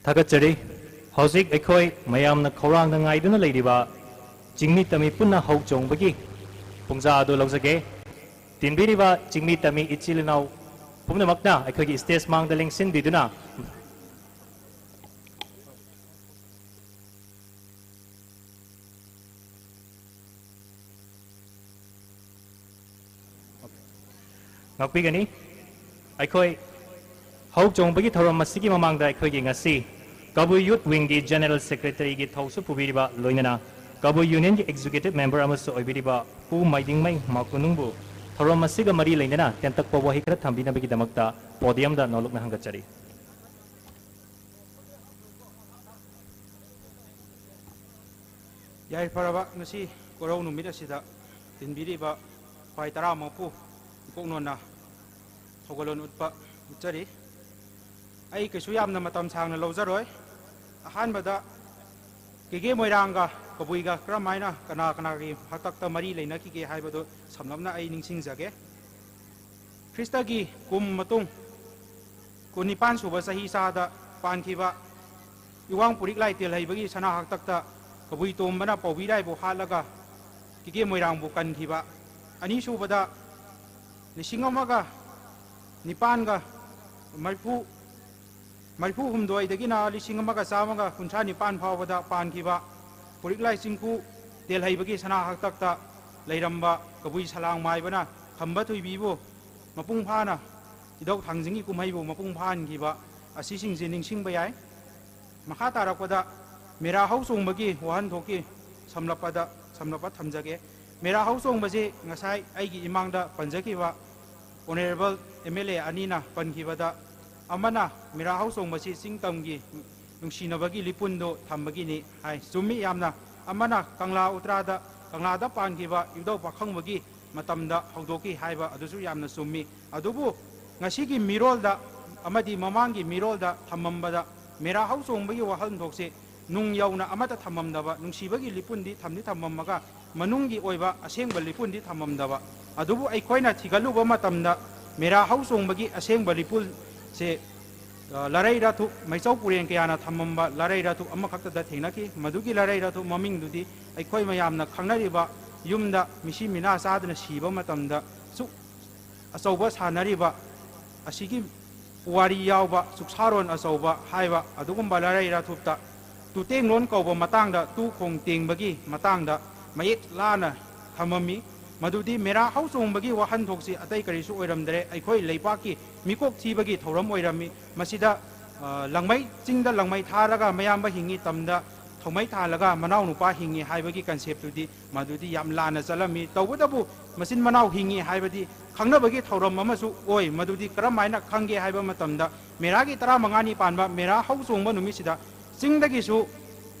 ꯊꯥꯒꯠꯆꯔꯤ꯫ ꯍꯧꯖꯤꯛ ꯑꯩꯈꯣꯏ ꯃꯌꯥꯝꯅ ꯈꯧꯔꯥꯡꯅ ꯉꯥꯏꯗꯨꯅ ꯂꯩꯔꯤꯕ ꯆꯤꯡꯃꯤ ꯇꯝꯃꯤ ꯄꯨꯟꯅ ꯍꯧ ꯆꯣꯡꯕꯒꯤ ꯄꯨꯡꯖꯥ ꯑꯗꯨ ꯂꯧꯖꯒꯦ꯫ ꯇꯤꯟꯕꯤꯔꯤꯕ ꯆꯤꯡꯃꯤ ꯇꯝꯃꯤ ꯏꯆꯤꯜ ꯏꯅꯥꯎ ꯄꯨꯝꯅꯃꯛꯅ ꯑꯩꯈꯣꯏꯒꯤ stage ꯃꯥꯡꯗ ꯂꯦꯡꯁꯤꯟꯕꯤꯗꯨꯅ ꯉꯥꯛꯄꯤꯒꯅꯤ꯫ ꯑꯩꯈꯣꯏ ꯍꯧ ꯆꯣꯡꯕꯒꯤ ꯊꯧꯔꯝ ꯑꯁꯤꯒꯤ ꯃꯃꯥꯡꯗ ꯑꯩꯈꯣꯏꯒꯤ ꯉꯁꯤ ꯀꯕꯨꯏ Youth Wingꯒꯤ General Secretaryꯒꯤ ꯊꯧꯁꯨ ꯄꯨꯕꯤꯔꯤꯕ, ꯂꯣꯏꯅꯅ ꯀꯕꯨꯏ Unionꯒꯤ Executive Member ꯑꯃꯁꯨ ꯑꯣꯏꯕꯤꯔꯤꯕ ꯄꯨ ꯃꯥꯏꯗꯤꯡꯃꯩ ꯃꯥꯀꯨꯅꯨꯡꯕꯨ ꯊꯧꯔꯝ ꯑꯁꯤꯒ ꯃꯔꯤ ꯂꯩꯅꯅ ꯇꯦꯟꯇꯛꯄ ꯋꯥꯍꯩ ꯈꯔ ꯊꯝꯕꯤꯅꯕꯒꯤꯗꯃꯛꯇ podiumꯗ ꯅꯣꯂꯨꯛꯅ ꯍꯪꯒꯠꯆꯔꯤ꯫ ꯌꯥꯏꯐꯔꯕ ꯉꯁꯤ ꯀꯣꯔꯧ ꯅꯨꯃꯤꯠ ꯑꯁꯤꯗ ꯇꯤꯟꯕꯤꯔꯤꯕ ꯈ꯭ꯋꯥꯏ ꯇꯔꯥꯃꯛꯄꯨ ꯏꯀꯣꯛꯅꯣꯟꯅ ꯊꯧꯒꯜꯂꯣꯟ ꯎꯠꯄ ꯎꯠꯆꯔꯤ꯫ ꯑꯩ ꯀꯩꯁꯨ ꯌꯥꯝꯅ ꯃꯇꯝ ꯁꯥꯡꯅ ꯂꯧꯖꯔꯣꯏ꯫ ꯑꯍꯥꯟꯕꯗ ꯀꯦꯒꯦ ꯃꯣꯏꯔꯥꯡꯒ ꯀꯕꯨꯏꯒ ꯀꯔꯝ ꯍꯥꯏꯅ ꯀꯅꯥ ꯀꯅꯥꯒꯤ ꯍꯥꯛꯇꯛꯇ ꯃꯔꯤ ꯂꯩꯅꯈꯤꯒꯦ ꯍꯥꯏꯕꯗꯨ ꯁꯝꯂꯞꯅ ꯑꯩ ꯅꯤꯡꯁꯤꯡꯖꯒꯦ꯫ ꯈ꯭ꯔꯤꯁꯇꯒꯤ ꯀꯨꯝ ꯃꯇꯨꯡ ꯀꯨꯟꯅꯤꯄꯥꯟ ꯁꯨꯕ ꯆꯍꯤ ꯆꯥꯗ ꯄꯥꯟꯈꯤꯕ ꯏꯋꯥꯡ ꯄꯨꯔꯤꯛ ꯂꯥꯏ ꯇꯦꯜꯍꯩꯕꯒꯤ ꯁꯅꯥ ꯍꯥꯛꯇꯛꯇ ꯀꯕꯨꯏ ꯇꯣꯝꯕꯅ ꯄꯧꯕꯤꯔꯥꯏꯕꯨ ꯍꯥꯠꯂꯒ ꯀꯤꯒꯦ ꯃꯣꯏꯔꯥꯡꯕꯨ ꯀꯟꯈꯤꯕ꯫ ꯑꯅꯤꯁꯨꯕꯗ ꯂꯤꯁꯤꯡ ꯑꯃꯒ ꯅꯤꯄꯥꯟꯒ ꯃꯔꯤꯐꯨ, ꯃꯔꯤꯐꯨ ꯍꯨꯝꯗꯣꯏꯗꯒꯤꯅ ꯂꯤꯁꯤꯡ ꯑꯃꯒ ꯆꯥꯝꯃꯒ ꯀꯨꯟꯊ꯭ꯔꯥ ꯅꯤꯄꯥꯟ ꯐꯥꯎꯕꯗ ꯄꯥꯟꯈꯤꯕ ꯄꯨꯔꯤꯛꯂꯥꯏ ꯆꯤꯡꯈꯨ ꯇꯦꯜꯍꯩꯕꯒꯤ ꯁꯅꯥ ꯍꯥꯛꯇꯛꯇ ꯂꯩꯔꯝꯕ ꯀꯕꯨꯏ ꯁꯂꯥꯡ ꯃꯥꯏꯕꯅ ꯈꯝꯕ ꯊꯣꯏꯕꯤꯕꯨ ꯃꯄꯨꯡ ꯐꯥꯅ, ꯏꯙꯧ ꯊꯥꯡꯖꯤꯡꯒꯤ ꯀꯨꯝꯍꯩꯕꯨ ꯃꯄꯨꯡ ꯐꯥꯍꯟꯈꯤꯕ ꯑꯁꯤꯁꯤꯡꯁꯤ ꯅꯤꯡꯁꯤꯡꯕ ꯌꯥꯏ꯫ ꯃꯈꯥ ꯇꯥꯔꯛꯄꯗ ꯃꯦꯔꯥ ꯍꯧ ꯆꯣꯡꯕꯒꯤ ꯋꯥꯍꯟꯊꯣꯛꯀꯤ ꯁꯝꯂꯞꯄꯗ, ꯁꯝꯂꯞꯄ ꯊꯝꯖꯒꯦ꯫ ꯃꯦꯔꯥ ꯍꯧ ꯆꯣꯡꯕꯁꯤ ꯉꯁꯥꯏ ꯑꯩꯒꯤ ꯏꯃꯥꯡꯗ ꯄꯟꯖꯈꯤꯕ Honourable M L A ꯑꯅꯤꯅ ꯄꯟꯈꯤꯕꯗ, ꯑꯃꯅ ꯃꯦꯔꯥ ꯍꯧ ꯆꯣꯡꯕꯁꯤ ꯆꯤꯡ ꯇꯝꯒꯤ ꯅꯨꯡꯁꯤꯅꯕꯒꯤ ꯂꯤꯄꯨꯟꯗꯨ ꯊꯝꯕꯒꯤꯅꯤ ꯍꯥꯏ꯫ ꯆꯨꯝꯃꯤ ꯌꯥꯝꯅ꯫ ꯑꯃꯅ ꯀꯪꯂꯥ ꯎꯇ꯭ꯔꯥꯗ, ꯀꯪꯂꯥꯗ ꯄꯥꯟꯈꯤꯕ ꯏꯙꯧ ꯄꯥꯈꯪꯕꯒꯤ ꯃꯇꯝꯗ ꯍꯧꯗꯣꯛꯈꯤ ꯍꯥꯏꯕ ꯑꯗꯨꯁꯨ ꯌꯥꯝꯅ ꯆꯨꯝꯃꯤ꯫ ꯑꯗꯨꯕꯨ ꯉꯁꯤꯒꯤ ꯃꯤꯔꯣꯜꯗ ꯑꯃꯗꯤ ꯃꯃꯥꯡꯒꯤ ꯃꯤꯔꯣꯜꯗ ꯊꯝꯃꯝꯕꯗ ꯃꯦꯔꯥ ꯍꯧ ꯆꯣꯡꯕꯒꯤ ꯋꯥꯍꯟꯊꯣꯛꯁꯦ ꯅꯨꯡ ꯌꯧꯅ ꯑꯃꯠꯇ ꯊꯝꯃꯝꯗꯕ, ꯅꯨꯡꯁꯤꯕꯒꯤ ꯂꯤꯄꯨꯟꯗꯤ ꯊꯝꯗꯤ ꯊꯝꯃꯝꯃꯒ ꯃꯅꯨꯡꯒꯤ ꯑꯣꯏꯕ ꯑꯁꯦꯡꯕ ꯂꯤꯄꯨꯟꯗꯤ ꯊꯝꯃꯝꯗꯕ꯫ ꯑꯗꯨꯕꯨ ꯑꯩꯈꯣꯏꯅ ꯊꯤꯒꯠꯂꯨꯕ ꯃꯇꯝꯗ ꯃꯦꯔꯥ ꯍꯧ ꯆꯣꯡꯕꯒꯤ ꯑꯁꯦꯡꯕ ꯂꯤꯄꯨꯟꯁꯦ ꯂꯔꯩ ꯔꯥꯊꯨꯞ, ꯃꯩꯆꯧ ꯄꯨꯔꯦꯟ ꯀꯌꯥꯅ ꯊꯝꯃꯝꯕ ꯂꯔꯩ ꯔꯥꯊꯨꯞ ꯑꯃꯈꯛꯇꯗ ꯊꯦꯡꯅꯈꯤ꯫ ꯃꯗꯨꯒꯤ ꯂꯔꯩ ꯔꯥꯊꯨꯞ ꯃꯃꯤꯡꯗꯨꯗꯤ ꯑꯩꯈꯣꯏ ꯃꯌꯥꯝꯅ ꯈꯪꯅꯔꯤꯕ ꯌꯨꯝꯗ ꯃꯤꯁꯤ ꯃꯤꯅꯥ ꯆꯥꯗꯅ ꯁꯤꯕ ꯃꯇꯝꯗ ꯆꯨꯛ ꯑꯆꯧꯕ ꯁꯥꯟꯅꯔꯤꯕ ꯑꯁꯤꯒꯤ ꯄꯨꯋꯥꯔꯤ ꯌꯥꯎꯕ ꯆꯨꯛꯁꯥꯔꯣꯟ ꯑꯆꯧꯕ ꯍꯥꯏꯕ ꯑꯗꯨꯒꯨꯝꯕ ꯂꯔꯩ ꯔꯥꯊꯨꯞꯇ ꯇꯨꯇꯦꯡꯂꯣꯟ ꯀꯧꯕ ꯃꯇꯥꯡꯗ, ꯇꯨ ꯈꯣꯡ ꯇꯦꯡꯕꯒꯤ ꯃꯇꯥꯡꯗ ꯃꯌꯦꯛ ꯂꯥꯅ ꯊꯝꯃꯝꯃꯤ꯫ ꯃꯗꯨꯗꯤ ꯃꯦꯔꯥ ꯍꯧ ꯆꯣꯡꯕꯒꯤ ꯋꯥꯍꯟꯊꯣꯛꯁꯤ ꯑꯇꯩ ꯀꯔꯤꯁꯨ ꯑꯣꯏꯔꯝꯗ꯭ꯔꯦ, ꯑꯩꯈꯣꯏ ꯂꯩꯄꯥꯛꯀꯤ ꯃꯤꯀꯣꯛ ꯊꯤꯕꯒꯤ ꯊꯧꯔꯝ ꯑꯣꯏꯔꯝꯃꯤ꯫ ꯃꯁꯤꯗ, ꯑ, ꯂꯪꯃꯩ, ꯆꯤꯡꯗ ꯂꯪꯃꯩ ꯊꯥꯔꯒ ꯃꯌꯥꯝꯕ ꯍꯤꯡꯉꯤ, ꯇꯝꯗ ꯊꯧꯃꯩ ꯊꯥꯜꯂꯒ ꯃꯅꯥꯎ ꯅꯨꯄꯥ ꯍꯤꯡꯉꯤ ꯍꯥꯏꯕꯒꯤ ꯀꯟꯁꯦꯞꯇꯨꯗꯤ ꯃꯗꯨꯗꯤ ꯌꯥꯝ ꯂꯥꯟꯅ ꯆꯠꯂꯝꯃꯤ꯫ ꯇꯧꯕꯇꯕꯨ ꯃꯆꯤꯟ ꯃꯅꯥꯎ ꯍꯤꯡꯉꯤ ꯍꯥꯏꯕꯗꯤ ꯈꯪꯅꯕꯒꯤ ꯊꯧꯔꯝ ꯑꯃꯁꯨ ꯑꯣꯏ꯫ ꯃꯗꯨꯗꯤ ꯀꯔꯝ ꯍꯥꯏꯅ ꯈꯪꯒꯦ ꯍꯥꯏꯕ ꯃꯇꯝꯗ, ꯃꯦꯔꯥꯒꯤ ꯇꯔꯥꯃꯉꯥꯅꯤ ꯄꯥꯟꯕ ꯃꯦꯔꯥ ꯍꯧ ꯆꯣꯡꯕ ꯅꯨꯃꯤꯠꯁꯤꯗ ꯆꯤꯡꯗꯒꯤꯁꯨ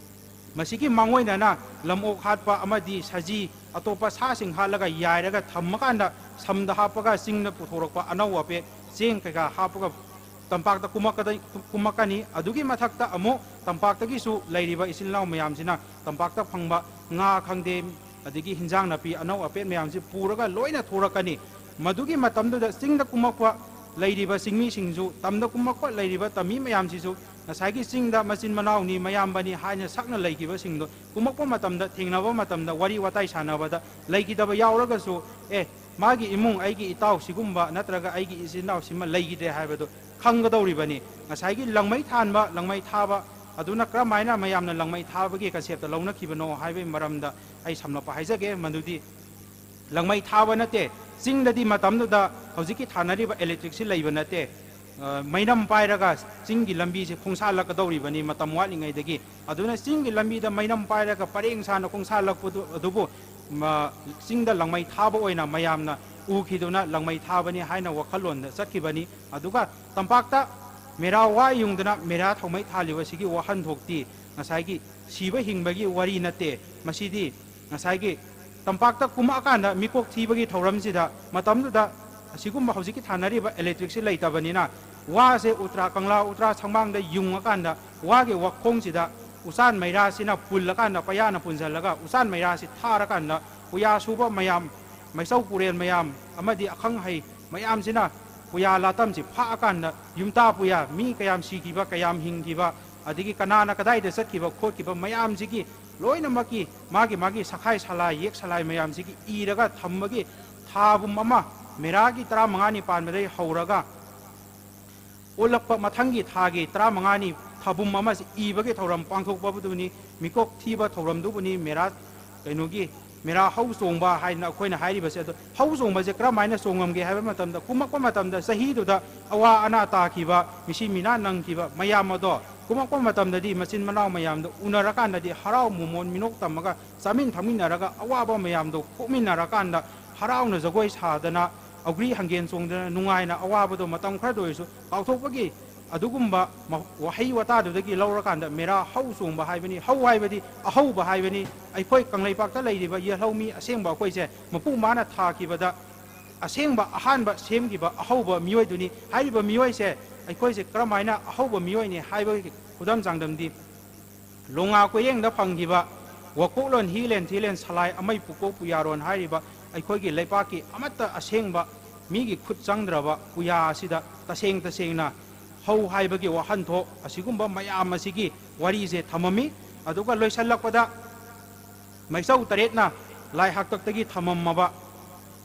ꯃꯁꯤꯒꯤ ꯃꯥꯡꯑꯣꯏꯅꯅ ꯂꯝꯑꯣꯛ ꯍꯥꯠꯄ ꯑꯃꯗꯤ ꯁꯖꯤ ꯑꯇꯣꯞꯄ ꯁꯥꯁꯤꯡ ꯍꯥꯠꯂꯒ ꯌꯥꯏꯔꯒ ꯊꯝꯃꯀꯥꯟꯗ ꯁꯝꯗ ꯍꯥꯞꯄꯒ ꯆꯤꯡꯗ ꯄꯨꯊꯣꯔꯛꯄ ꯑꯅꯧ ꯑꯄꯦꯠ ꯆꯦꯡ ꯀꯩꯀꯥ ꯍꯥꯞꯄꯒ ꯇꯝꯄꯥꯛꯇ ꯀꯨꯝꯃꯛꯀꯗ-, ꯀꯨꯝꯃꯛꯀꯅꯤ꯫ ꯑꯗꯨꯒꯤ ꯃꯊꯛꯇ ꯑꯃꯨꯛ ꯇꯝꯄꯥꯛꯇꯒꯤꯁꯨ ꯂꯩꯔꯤꯕ ꯏꯆꯤꯜ ꯏꯅꯥꯎ ꯃꯌꯥꯝꯁꯤꯅ ꯇꯝꯄꯥꯛꯇ ꯐꯪꯕ ꯉꯥ ꯈꯪꯗꯦ, ꯑꯗꯒꯤ ꯍꯤꯟꯖꯥꯡ ꯅꯥꯄꯤ ꯑꯅꯧ ꯑꯄꯦꯠ ꯃꯌꯥꯝꯁꯤ ꯄꯨꯔꯒ ꯂꯣꯏꯅ ꯊꯣꯔꯛꯀꯅꯤ꯫ ꯃꯗꯨꯒꯤ ꯃꯇꯝꯗꯨꯗ ꯆꯤꯡꯗ ꯀꯨꯝꯃꯛꯄ ꯂꯩꯔꯤꯕ ꯆꯤꯡꯃꯤꯁꯤꯡꯁꯨ, ꯇꯝꯗ ꯀꯨꯝꯃꯛꯄ ꯂꯩꯔꯤꯕ ꯇꯝꯃꯤ ꯃꯌꯥꯝꯁꯤꯁꯨ ꯉꯁꯥꯏꯒꯤ ꯆꯤꯡꯗ ꯃꯆꯤꯟ ꯃꯅꯥꯎꯅꯤ, ꯃꯌꯥꯝꯕꯅꯤ ꯍꯥꯏꯅ ꯁꯛꯅ ꯂꯩꯈꯤꯕꯁꯤꯡꯗꯣ ꯀꯨꯝꯃꯛꯄ ꯃꯇꯝꯗ, ꯊꯦꯡꯅꯕ ꯃꯇꯝꯗ, ꯋꯥꯔꯤ ꯋꯥꯇꯥꯏ ꯁꯥꯟꯅꯕꯗ ꯂꯩꯈꯤꯗꯕ ꯌꯥꯎꯔꯒꯁꯨ, "ꯑꯦ, ꯃꯥꯒꯤ ꯏꯃꯨꯡ, ꯑꯩꯒꯤ ꯏꯇꯥꯎ ꯁꯤꯒꯨꯝꯕ ꯅꯠꯇ꯭ꯔꯒ ꯑꯩꯒꯤ ꯏꯆꯤꯟ ꯏꯅꯥꯎ ꯁꯤꯃ ꯂꯩꯈꯤꯗ꯭ꯔꯦ" ꯍꯥꯏꯕꯗꯨ ꯈꯪꯒꯗꯧꯔꯤꯕꯅꯤ꯫ ꯉꯁꯥꯏꯒꯤ ꯂꯪꯃꯩ ꯊꯥꯟꯕ, ꯂꯪꯃꯩ ꯊꯥꯕ ꯑꯗꯨꯅ ꯀꯔꯝꯍꯥꯏꯅ ꯃꯌꯥꯝꯅ ꯂꯪꯃꯩ ꯊꯥꯕꯒꯤ ꯀꯟꯁꯦꯞꯇ ꯂꯧꯅꯈꯤꯕꯅꯣ ꯍꯥꯏꯕꯒꯤ ꯃꯔꯝꯗ ꯑꯩ ꯁꯝꯂꯞꯄ ꯍꯥꯏꯖꯒꯦ꯫ ꯃꯗꯨꯗꯤ ꯂꯪꯃꯩ ꯊꯥꯕ ꯅꯠꯇꯦ꯫ ꯆꯤꯡꯗꯗꯤ ꯃꯇꯝꯗꯨꯗ ꯍꯧꯖꯤꯛꯀꯤ ꯊꯥꯅꯔꯤꯕ ꯏꯂꯦꯛꯇ꯭ꯔꯤꯛꯁꯤ ꯂꯩꯕ ꯅꯠꯇꯦ꯫ ꯑ, ꯃꯩꯅꯝ ꯄꯥꯏꯔꯒ ꯆꯤꯡꯒꯤ ꯂꯝꯕꯤꯁꯦ ꯈꯣꯡꯁꯥꯜꯂꯛꯀꯗꯧꯔꯤꯕꯅꯤ ꯃꯇꯝ ꯋꯥꯠꯂꯤꯉꯩꯗꯒꯤ꯫ ꯑꯗꯨꯅ ꯆꯤꯡꯒꯤ ꯂꯝꯕꯤꯗ ꯃꯩꯅꯝ ꯄꯥꯏꯔꯒ ꯄꯔꯦꯡ ꯁꯥꯅ ꯈꯣꯡꯁꯥꯜꯂꯛꯄꯗꯨ ꯑꯗꯨꯕꯨ, ꯃ-, ꯆꯤꯡꯗ ꯂꯪꯃꯩ ꯊꯥꯕ ꯑꯣꯏꯅ ꯃꯌꯥꯝꯅ ꯎꯈꯤꯗꯨꯅ ꯂꯪꯃꯩ ꯊꯥꯕꯅꯤ ꯍꯥꯏꯅ ꯋꯥꯈꯜꯂꯣꯟꯗ ꯆꯠꯈꯤꯕꯅꯤ꯫ ꯑꯗꯨꯒ ꯇꯝꯄꯥꯛꯇ ꯃꯦꯔꯥ ꯋꯥ ꯌꯨꯡꯗꯅ ꯃꯦꯔꯥ ꯊꯧꯃꯩ ꯊꯥꯜꯂꯤꯕꯁꯤꯒꯤ ꯋꯥꯍꯟꯊꯣꯛꯇꯤ ꯉꯁꯥꯏꯒꯤ ꯁꯤꯕ ꯍꯤꯡꯕꯒꯤ ꯋꯥꯔꯤ ꯅꯠꯇꯦ꯫ ꯃꯁꯤꯗꯤ ꯉꯁꯥꯏꯒꯤ ꯇꯝꯄꯥꯛꯇ ꯀꯨꯝꯃꯛꯑꯀꯥꯟꯗ ꯃꯤꯀꯣꯛ ꯊꯤꯕꯒꯤ ꯊꯧꯔꯝꯁꯤꯗ ꯃꯇꯝꯗꯨꯗ ꯑꯁꯤꯒꯨꯝꯕ ꯍꯧꯖꯤꯛꯀꯤ ꯊꯥꯅꯔꯤꯕ ꯏꯂꯦꯛꯇ꯭ꯔꯤꯛꯁꯤ ꯂꯩꯇꯕꯅꯤꯅ ꯋꯥꯁꯦ ꯎꯇ꯭ꯔꯥ, ꯀꯪꯂꯥ ꯎꯇ꯭ꯔꯥ ꯁꯪꯕꯥꯡꯗ ꯌꯨꯡꯉꯀꯥꯟꯗ ꯋꯥꯒꯤ ꯋꯥꯈꯣꯡꯁꯤꯗ ꯎꯆꯥꯟ ꯃꯩꯔꯥꯁꯤꯅ ꯄꯨꯜꯂꯀꯥꯟꯗ, ꯄꯩꯌꯥꯅ ꯄꯨꯟꯁꯤꯜꯂꯒ ꯎꯆꯥꯟ ꯃꯩꯔꯥꯁꯤ ꯊꯥꯔꯀꯥꯟꯗ ꯎꯌꯥ ꯁꯨꯕ ꯃꯌꯥꯝ, ꯃꯩꯆꯧ ꯄꯨꯔꯦꯜ ꯃꯌꯥꯝ ꯑꯃꯗꯤ ꯑꯈꯪ ꯑꯍꯩ ꯃꯌꯥꯝꯁꯤꯅ ꯄꯨꯌꯥ ꯂꯥꯇꯝꯁꯤ ꯐꯥꯛꯑꯀꯥꯟꯗ ꯌꯨꯝꯇꯥ ꯄꯨꯌꯥ ꯃꯤ ꯀꯌꯥꯝ ꯁꯤꯈꯤꯕ, ꯀꯌꯥꯝ ꯍꯤꯡꯈꯤꯕ, ꯑꯗꯒꯤ ꯀꯅꯥꯅ ꯀꯗꯥꯏꯗ ꯆꯠꯈꯤꯕ ꯈꯣꯠꯈꯤꯕ ꯃꯌꯥꯝꯁꯤꯒꯤ ꯂꯣꯏꯅꯃꯛꯀꯤ ꯃꯥꯒꯤ ꯃꯥꯒꯤ ꯁꯈꯥꯏ ꯁꯂꯥꯏ, ꯌꯦꯛ ꯁꯂꯥꯏ ꯃꯌꯥꯝꯁꯤꯒꯤ ꯏꯔꯒ ꯊꯝꯕꯒꯤ ꯊꯥꯕꯨꯝ ꯑꯃ, ꯃꯦꯔꯥꯒꯤ ꯇꯔꯥꯃꯉꯥꯅꯤ ꯄꯥꯟꯕꯗꯒꯤ ꯍꯧꯔꯒ ꯑꯣꯜꯂꯛꯄ ꯃꯊꯪꯒꯤ ꯊꯥꯒꯤ ꯇꯔꯥꯃꯉꯥꯅꯤ ꯊꯥꯕꯨꯝ ꯑꯃꯁꯤ ꯏꯕꯒꯤ ꯊꯧꯔꯝ ꯄꯥꯡꯊꯣꯛꯄꯕꯨꯗꯨꯅꯤ, ꯃꯤꯀꯣꯛ ꯊꯤꯕ ꯊꯧꯔꯝꯗꯨꯕꯨꯅꯤ ꯃꯦꯔꯥ, ꯀꯩꯅꯣꯒꯤ, ꯃꯦꯔꯥ ꯍꯧ ꯆꯣꯡꯕ ꯍꯥꯏꯅ ꯑꯩꯈꯣꯏꯅ ꯍꯥꯏꯔꯤꯕꯁꯦ꯫ ꯑꯗꯣ ꯍꯧ ꯆꯣꯡꯕꯁꯦ ꯀꯔꯝꯍꯥꯏꯅ ꯆꯣꯡꯉꯝꯒꯦ ꯍꯥꯏꯕ ꯃꯇꯝꯗ, ꯀꯨꯝꯃꯛꯄ ꯃꯇꯝꯗ ꯆꯍꯤꯗꯨꯗ ꯑꯋꯥ ꯑꯅꯥ ꯇꯥꯈꯤꯕ, ꯃꯤꯁꯤ ꯃꯤꯅꯥ ꯅꯪꯈꯤꯕ ꯃꯌꯥꯝ ꯑꯗꯣ ꯀꯨꯝꯃꯛꯄ ꯃꯇꯝꯗꯗꯤ ꯃꯆꯤꯟ ꯃꯅꯥꯎ ꯃꯌꯥꯝꯗꯣ ꯎꯅꯔꯀꯥꯟꯗꯗꯤ ꯍꯔꯥꯎ ꯃꯣꯃꯣꯟ ꯃꯤꯅꯣꯛ ꯇꯝꯃꯒ ꯆꯥꯃꯤꯟ ꯊꯛꯃꯤꯟꯅꯔꯒ ꯑꯋꯥꯕ ꯃꯌꯥꯝꯗꯣ ꯀꯣꯛꯃꯤꯟꯅꯔꯀꯥꯟꯗ ꯍꯔꯥꯎꯅ ꯖꯒꯣꯏ ꯁꯥꯗꯅ, ꯑꯧꯒ꯭ꯔꯤ ꯍꯪꯒꯦꯟ ꯆꯣꯡꯗꯅ ꯅꯨꯡꯉꯥꯏꯅ ꯑꯋꯥꯕꯗꯣ ꯃꯇꯝ ꯈꯔꯗ ꯑꯣꯏꯔꯁꯨ ꯀꯥꯎꯊꯣꯛꯄꯒꯤ ꯑꯗꯨꯒꯨꯝꯕ ꯃ-, ꯋꯥꯍꯩ ꯋꯥꯇꯥꯗꯨꯗꯒꯤ ꯂꯧꯔꯀꯥꯟꯗ ꯃꯦꯔꯥ ꯍꯧ ꯆꯣꯡꯕ ꯍꯥꯏꯕꯅꯤ꯫ ꯍꯧ ꯍꯥꯏꯕꯗꯤ ꯑꯍꯧꯕ ꯍꯥꯏꯕꯅꯤ꯫ ꯑꯩꯈꯣꯏ ꯀꯪꯂꯩꯄꯥꯛꯇ ꯂꯩꯔꯤꯕ ꯌꯦꯜꯍꯧ ꯃꯤ ꯑꯁꯦꯡꯕ ꯑꯩꯈꯣꯏꯁꯦ ꯃꯄꯨ ꯃꯥꯅ ꯊꯥꯈꯤꯕꯗ ꯑꯁꯦꯡꯕ ꯑꯍꯥꯟꯕ ꯁꯦꯝꯈꯤꯕ ꯑꯍꯧꯕ ꯃꯤꯑꯣꯏꯗꯨꯅꯤ꯫ ꯍꯥꯏꯔꯤꯕ ꯃꯤꯑꯣꯏꯁꯦ ꯑꯩꯈꯣꯏꯁꯦ ꯀꯔꯝꯍꯥꯏꯅ ꯑꯍꯧꯕ ꯃꯤꯑꯣꯏꯅꯤ ꯍꯥꯏꯕꯒꯤ ꯈꯨꯗꯝ ꯆꯥꯡꯗꯝꯗꯤ, ꯂꯣꯉꯥ ꯀꯣꯏꯔꯦꯡꯗ ꯐꯪꯈꯤꯕ ꯋꯥꯀꯣꯛꯂꯣꯟ ꯍꯤꯂꯦꯟ ꯊꯤꯂꯦꯟ ꯁꯂꯥꯏ ꯑꯃꯩ ꯄꯨꯀꯣꯛ ꯄꯨꯌꯥꯔꯣꯟ ꯍꯥꯏꯔꯤꯕ ꯑꯩꯈꯣꯏꯒꯤ ꯂꯩꯄꯥꯛꯀꯤ ꯑꯃꯠꯇ ꯑꯁꯦꯡꯕ ꯃꯤꯒꯤ ꯈꯨꯠ ꯆꯪꯗ꯭ꯔꯕ ꯄꯨꯌꯥ ꯑꯁꯤꯗ ꯇꯁꯦꯡ ꯇꯁꯦꯡꯅ ꯍꯧ ꯍꯥꯏꯕꯒꯤ ꯋꯥꯍꯟꯊꯣꯛ ꯑꯁꯤꯒꯨꯝꯕ ꯃꯌꯥꯝ ꯑꯁꯤꯒꯤ ꯋꯥꯔꯤꯁꯦ ꯊꯝꯃꯝꯃꯤ꯫ ꯑꯗꯨꯒ ꯂꯣꯏꯁꯤꯜꯂꯛꯄꯗ ꯃꯩꯆꯧ ꯇꯔꯦꯠꯅ ꯂꯥꯏ ꯍꯥꯛꯇꯛꯇꯒꯤ ꯊꯝꯃꯝꯃꯕ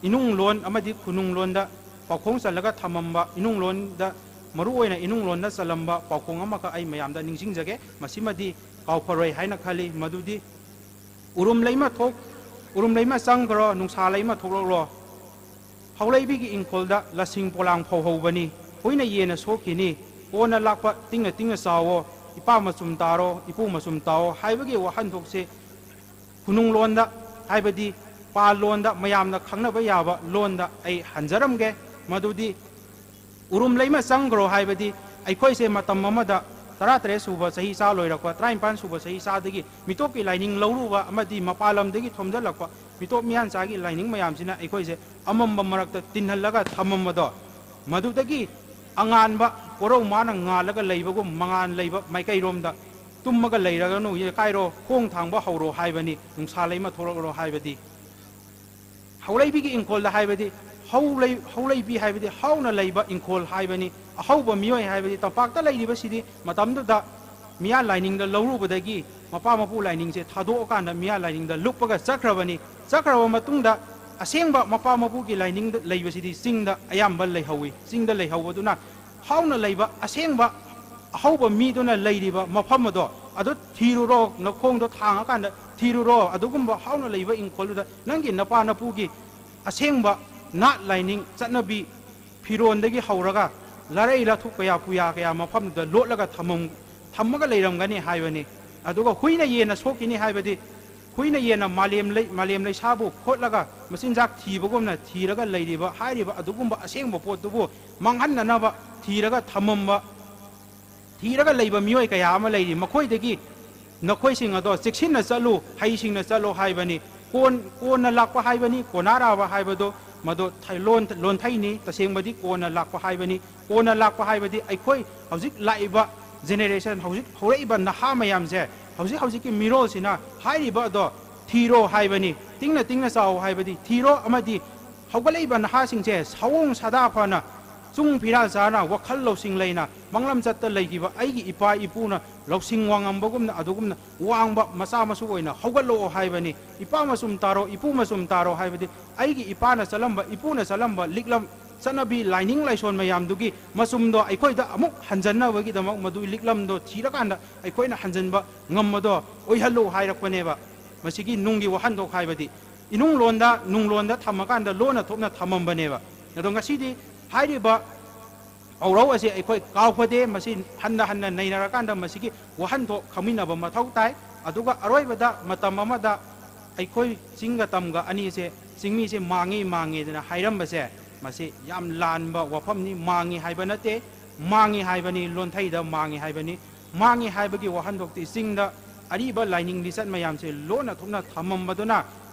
ꯏꯅꯨꯡ ꯂꯣꯟ ꯑꯃꯗꯤ ꯈꯨꯅꯨꯡ ꯂꯣꯟꯗ ꯄꯥꯎꯈꯣꯡ ꯆꯜꯂꯒ ꯊꯝꯃꯝꯕ, ꯏꯅꯨꯡ ꯂꯣꯟꯗ, ꯃꯔꯨꯑꯣꯏꯅ ꯏꯅꯨꯡ ꯂꯣꯟꯗ ꯆꯜꯂꯝꯕ ꯄꯥꯎꯈꯣꯡ ꯑꯃꯈꯛ ꯑꯩ ꯃꯌꯥꯝꯗ ꯅꯤꯡꯁꯤꯡꯖꯒꯦ꯫ ꯃꯁꯤꯃꯗꯤ ꯀꯥꯎꯐꯔꯣꯏ ꯍꯥꯏꯅ ꯈꯜꯂꯤ꯫ ꯃꯗꯨꯗꯤ, "ꯎꯔꯨꯝ ꯂꯩꯃ ꯊꯣꯛ, ꯎꯔꯨꯝ ꯂꯩꯃ ꯆꯪꯈ꯭ꯔꯣ, ꯅꯨꯡꯁꯥ ꯂꯩꯃ ꯊꯣꯛꯂꯛꯂꯣ꯫ ꯍꯧꯂꯩꯕꯤꯒꯤ ꯏꯪꯈꯣꯜꯗ ꯂꯁꯤꯡ ꯄꯣꯂꯥꯡ ꯐꯧꯍꯧꯕꯅꯤ꯫ ꯍꯨꯏꯅ ꯌꯦꯟꯅ ꯁꯣꯛꯈꯤꯅꯤ꯫ ꯀꯣꯟꯅ ꯂꯥꯛꯄ ꯇꯤꯡꯅ ꯇꯤꯡꯅ ꯆꯥꯎꯋꯣ꯫ ꯏꯄꯥ ꯃꯆꯨꯝ ꯇꯥꯔꯣ, ꯏꯄꯨ ꯃꯆꯨꯝ ꯇꯥꯑꯣ" ꯍꯥꯏꯕꯒꯤ ꯋꯥꯍꯟꯊꯣꯛꯁꯦ ꯈꯨꯅꯨꯡ ꯂꯣꯟꯗ, ꯍꯥꯏꯕꯗꯤ ꯄꯥꯜ ꯂꯣꯟꯗ, ꯃꯌꯥꯝꯅ ꯈꯪꯅꯕ ꯌꯥꯕ ꯂꯣꯟꯗ ꯑꯩ ꯍꯟꯖꯔꯝꯒꯦ꯫ ꯃꯗꯨꯗꯤ, "ꯎꯔꯨꯝ ꯂꯩꯃ ꯆꯪꯈ꯭ꯔꯣ" ꯍꯥꯏꯕꯗꯤ ꯑꯩꯈꯣꯏꯁꯦ ꯃꯇꯝ ꯑꯃꯗ ꯇꯔꯥꯇꯔꯦꯠ ꯁꯨꯕ ꯆꯍꯤ ꯆꯥ ꯂꯣꯏꯔꯛꯄ, ꯇꯔꯥꯅꯤꯄꯥꯟ ꯁꯨꯕ ꯆꯍꯤ ꯆꯥꯗꯒꯤ ꯃꯤꯇꯣꯞꯀꯤ ꯂꯥꯏꯅꯤꯡ ꯂꯧꯔꯨꯕ ꯑꯃꯗꯤ ꯃꯄꯥꯟ ꯂꯝꯗꯒꯤ ꯊꯣꯝꯖꯤꯜꯂꯛꯄ ꯃꯤꯇꯣꯞ ꯃꯤꯌꯥꯟꯆꯥꯒꯤ ꯂꯥꯏꯅꯤꯡ ꯃꯌꯥꯝꯁꯤꯅ ꯑꯩꯈꯣꯏꯁꯦ ꯑꯃꯝꯕ ꯃꯔꯛꯇ ꯇꯤꯟꯍꯜꯂꯒ ꯊꯝꯃꯝꯕꯗꯣ, ꯃꯗꯨꯗꯒꯤ ꯑꯉꯥꯟꯕ ꯀꯣꯔꯧ ꯃꯥꯅ ꯉꯥꯜꯂꯒ ꯂꯩꯕꯒꯨꯝ ꯃꯉꯥꯜ ꯂꯩꯕ ꯃꯥꯏꯀꯩꯔꯣꯝꯗ ꯇꯨꯝꯃꯒ ꯂꯩꯔꯒꯅꯨ, ꯌꯦꯛꯈꯥꯏꯔꯣ, ꯈꯣꯡ ꯊꯥꯡꯕ ꯍꯧꯔꯣ ꯍꯥꯏꯕꯅꯤ, ꯅꯨꯡꯁꯥ ꯂꯩꯃ ꯊꯣꯛꯂꯛꯂꯣ ꯍꯥꯏꯕꯗꯤ꯫ ꯍꯧꯂꯩꯕꯤꯒꯤ ꯏꯪꯈꯣꯜꯗ ꯍꯥꯏꯕꯗꯤ ꯍꯧ ꯂꯩ-, ꯍꯧꯂꯩꯕꯤ ꯍꯥꯏꯕꯗꯤ ꯍꯧꯅ ꯂꯩꯕ ꯏꯪꯈꯣꯜ ꯍꯥꯏꯕꯅꯤ꯫ ꯑꯍꯧꯕ ꯃꯤꯑꯣꯏ ꯍꯥꯏꯕꯗꯤ ꯇꯝꯄꯥꯛꯇ ꯂꯩꯔꯤꯕꯁꯤꯗꯤ ꯃꯇꯝꯗꯨꯗ ꯃꯤꯌꯥ ꯂꯥꯏꯅꯤꯡꯗ ꯂꯧꯔꯨꯕꯗꯒꯤ ꯃꯄꯥ ꯃꯄꯨ ꯂꯥꯏꯅꯤꯡꯁꯦ ꯊꯥꯗꯣꯛꯑꯀꯥꯟꯗ ꯃꯤꯌꯥ ꯂꯥꯏꯅꯤꯡꯗ ꯂꯨꯞꯄꯒ ꯆꯠꯈ꯭ꯔꯕꯅꯤ꯫ ꯆꯠꯈ꯭ꯔꯕ ꯃꯇꯨꯡꯗ ꯑꯁꯦꯡꯕ ꯃꯄꯥ ꯃꯄꯨꯒꯤ ꯂꯥꯏꯅꯤꯡꯗ ꯂꯩꯕꯁꯤꯗꯤ ꯆꯤꯡꯗ ꯑꯌꯥꯝꯕ ꯂꯩꯍꯧꯋꯤ꯫ ꯆꯤꯡꯗ ꯂꯩꯍꯧꯕꯗꯨꯅ ꯍꯧꯅ ꯂꯩꯕ ꯑꯁꯦꯡꯕ ꯑꯍꯧꯕ ꯃꯤꯗꯨꯅ ꯂꯩꯔꯤꯕ ꯃꯐꯝ ꯑꯗꯣ ꯑꯗꯨ ꯊꯤꯔꯨꯔꯣ, ꯅꯈꯣꯡꯗꯣ ꯊꯥꯡꯉꯀꯥꯟꯗ ꯊꯤꯔꯨꯔꯣ꯫ ꯑꯗꯨꯒꯨꯝꯕ ꯍꯧꯅ ꯂꯩꯕ ꯏꯪꯈꯣꯜꯗꯨꯗ ꯅꯪꯒꯤ ꯅꯄꯥ ꯅꯄꯨꯒꯤ ꯑꯁꯦꯡꯕ ꯅꯥꯠ ꯂꯥꯏꯅꯤꯡ ꯆꯠꯅꯕꯤ ꯐꯤꯔꯣꯟꯗꯒꯤ ꯍꯧꯔꯒ ꯂꯥꯔꯩ ꯂꯥꯊꯨꯛ ꯀꯌꯥ ꯄꯨꯌꯥ ꯀꯌꯥ ꯃꯐꯝꯗꯨꯗ ꯂꯣꯠꯂꯒ ꯊꯝꯃꯝ-, ꯊꯝꯃꯒ ꯂꯩꯔꯝꯒꯅꯤ ꯍꯥꯏꯕꯅꯤ꯫ ꯑꯗꯨꯒ ꯍꯨꯏꯅ ꯌꯦꯟꯅ ꯁꯣꯛꯈꯤꯅꯤ ꯍꯥꯏꯕꯗꯤ ꯍꯨꯏꯅ ꯌꯦꯟꯅ ꯃꯥꯂꯦꯝ ꯂꯩ-, ꯃꯥꯂꯦꯝ ꯂꯩꯁꯥꯕꯨ ꯈꯣꯠꯂꯒ ꯃꯆꯤꯟꯖꯥꯛ ꯊꯤꯕꯒꯨꯝꯅ ꯊꯤꯔꯒ ꯂꯩꯔꯤꯕ ꯍꯥꯏꯔꯤꯕ ꯑꯗꯨꯒꯨꯝꯕ ꯑꯁꯦꯡꯕ ꯄꯣꯠꯇꯨꯕꯨ ꯃꯥꯡꯍꯟꯅꯅꯕ ꯊꯤꯔꯒ ꯊꯝꯃꯝꯕ, ꯊꯤꯔꯒ ꯂꯩꯕ ꯃꯤꯑꯣꯏ ꯀꯌꯥ ꯑꯃ ꯂꯩꯔꯤ꯫ ꯃꯈꯣꯏꯗꯒꯤ ꯅꯈꯣꯏꯁꯤꯡ ꯑꯗꯣ ꯆꯦꯛꯁꯤꯟꯅ ꯆꯠꯂꯨ, ꯍꯩꯁꯤꯡꯅ ꯆꯠꯂꯨ ꯍꯥꯏꯕꯅꯤ꯫ ꯀꯣꯟ-, ꯀꯣꯟꯅ ꯂꯥꯛꯄ ꯍꯥꯏꯕꯅꯤ, ꯀꯣꯟꯅꯔꯥꯕ ꯍꯥꯏꯕꯗꯣ ꯃꯗꯣ ꯊ-, ꯂꯣꯟ-, ꯂꯣꯟꯊꯩꯅꯤ꯫ ꯇꯁꯦꯡꯕꯗꯤ ꯀꯣꯟꯅ ꯂꯥꯛꯄ ꯍꯥꯏꯕꯅꯤ꯫ ꯀꯣꯟꯅ ꯂꯥꯛꯄ ꯍꯥꯏꯕꯗꯤ ꯑꯩꯈꯣꯏ ꯍꯧꯖꯤꯛ ꯂꯥꯛꯏꯕ generation, ꯍꯧꯖꯤꯛ ꯍꯧꯔꯛꯏꯕ ꯅꯍꯥ ꯃꯌꯥꯝꯁꯦ, ꯍꯧꯖꯤꯛ ꯍꯧꯖꯤꯛꯀꯤ ꯃꯤꯔꯣꯜꯁꯤꯅ ꯍꯥꯏꯔꯤꯕ ꯑꯗꯣ ꯊꯤꯔꯣ ꯍꯥꯏꯕꯅꯤ꯫ ꯇꯤꯡꯅ ꯇꯤꯡꯅ ꯆꯥꯎ ꯍꯥꯏꯕꯗꯤ ꯊꯤꯔꯣ, ꯑꯃꯗꯤ ꯍꯧꯒꯠꯂꯛꯏꯕ ꯅꯍꯥꯁꯤꯡꯁꯦ ꯁꯑꯣꯡ ꯁꯥꯗꯥ ꯐꯅ ꯆꯨꯡ ꯐꯤꯔꯥꯜ ꯆꯥꯅ ꯋꯥꯈꯜ ꯂꯧꯁꯤꯡ ꯂꯩꯅ ꯃꯪꯂꯝ ꯆꯠꯇ ꯂꯩꯈꯤꯕ ꯑꯩꯒꯤ ꯏꯄꯥ ꯏꯄꯨꯅ ꯂꯧꯁꯤꯡ ꯋꯥꯡꯉꯝꯕꯒꯨꯝꯅ ꯑꯗꯨꯒꯨꯝꯅ ꯋꯥꯡꯕ ꯃꯆꯥ ꯃꯁꯨ ꯑꯣꯏꯅ ꯍꯧꯒꯠꯂꯛꯑꯣ ꯍꯥꯏꯕꯅꯤ꯫ ꯏꯄꯥ ꯃꯆꯨꯝ ꯇꯥꯔꯣ, ꯏꯄꯨ ꯃꯆꯨꯝ ꯇꯥꯔꯣ ꯍꯥꯏꯕꯗꯤ ꯑꯩꯒꯤ ꯏꯄꯥꯅ ꯆꯠꯂꯝꯕ, ꯏꯄꯨꯅ ꯆꯠꯂꯝꯕ ꯂꯤꯛꯂꯝ ꯆꯠꯅꯕꯤ ꯂꯥꯏꯅꯤꯡ ꯂꯥꯏꯁꯣꯟ ꯃꯌꯥꯝꯗꯨꯒꯤ ꯃꯆꯨꯝꯗꯣ ꯑꯩꯈꯣꯏꯗ ꯑꯃꯨꯛ ꯍꯟꯖꯟꯅꯕꯒꯤꯗꯃꯛ ꯃꯗꯨꯒꯤ ꯂꯤꯛꯂꯝꯗꯣ ꯊꯤꯔꯀꯥꯟꯗ ꯑꯩꯈꯣꯏꯅ ꯍꯟꯖꯟꯕ ꯉꯝꯕꯗꯣ ꯑꯣꯏꯍꯜꯂꯨ ꯍꯥꯏꯔꯛꯄꯅꯦꯕ꯫ ꯃꯁꯤꯒꯤ ꯅꯨꯡꯒꯤ ꯋꯥꯍꯟꯊꯣꯛ ꯍꯥꯏꯕꯗꯤ ꯏꯅꯨꯡꯂꯣꯟꯗ, ꯅꯨꯡꯂꯣꯟꯗ ꯊꯝꯃꯀꯥꯟꯗ ꯂꯣꯟꯅ ꯊꯣꯛꯅ ꯊꯝꯃꯝꯕꯅꯦꯕ꯫ ꯑꯗꯣ ꯉꯁꯤꯗꯤ ꯍꯥꯏꯔꯤꯕ ꯄꯥꯎꯔꯧ ꯑꯁꯤ ꯑꯩꯈꯣꯏ ꯀꯥꯎꯐꯗꯦ꯫ ꯃꯁꯤ ꯍꯟꯅ ꯍꯟꯅ ꯅꯩꯅꯔꯀꯥꯟꯗ ꯃꯁꯤꯒꯤ ꯋꯥꯍꯟꯊꯣꯛ ꯈꯪꯃꯤꯟꯅꯕ ꯃꯊꯧ ꯇꯥꯏ꯫ ꯑꯗꯨꯒ ꯑꯔꯣꯏꯕꯗ ꯃꯇꯝ ꯑꯃꯗ ꯑꯩꯈꯣꯏ ꯆꯤꯡꯒ ꯇꯝꯒ ꯑꯅꯤꯁꯦ ꯆꯤꯡꯃꯤꯁꯦ ꯃꯥꯡꯉꯤ ꯃꯥꯡꯉꯦꯗꯅ ꯍꯥꯏꯔꯝꯕꯁꯦ ꯃꯁꯤ ꯌꯥꯝ ꯂꯥꯟꯕ ꯋꯥꯐꯝꯅꯤ꯫ ꯃꯥꯡꯉꯤ ꯍꯥꯏꯕ ꯅꯠꯇꯦ, ꯃꯥꯡꯉꯤ ꯍꯥꯏꯕꯅꯤ, ꯂꯣꯟꯊꯩꯗ ꯃꯥꯡꯉꯤ ꯍꯥꯏꯕꯅꯤ꯫ ꯃꯥꯡꯉꯤ ꯍꯥꯏꯕꯒꯤ ꯋꯥꯍꯟꯊꯣꯛꯇꯤ ꯆꯤꯡꯗ ꯑꯔꯤꯕ ꯂꯥꯏꯅꯤꯡ ꯂꯤꯆꯠ ꯃꯌꯥꯝꯁꯦ ꯂꯣꯟꯅ ꯊꯨꯞꯅ ꯊꯝꯃꯝꯕꯗꯨꯅ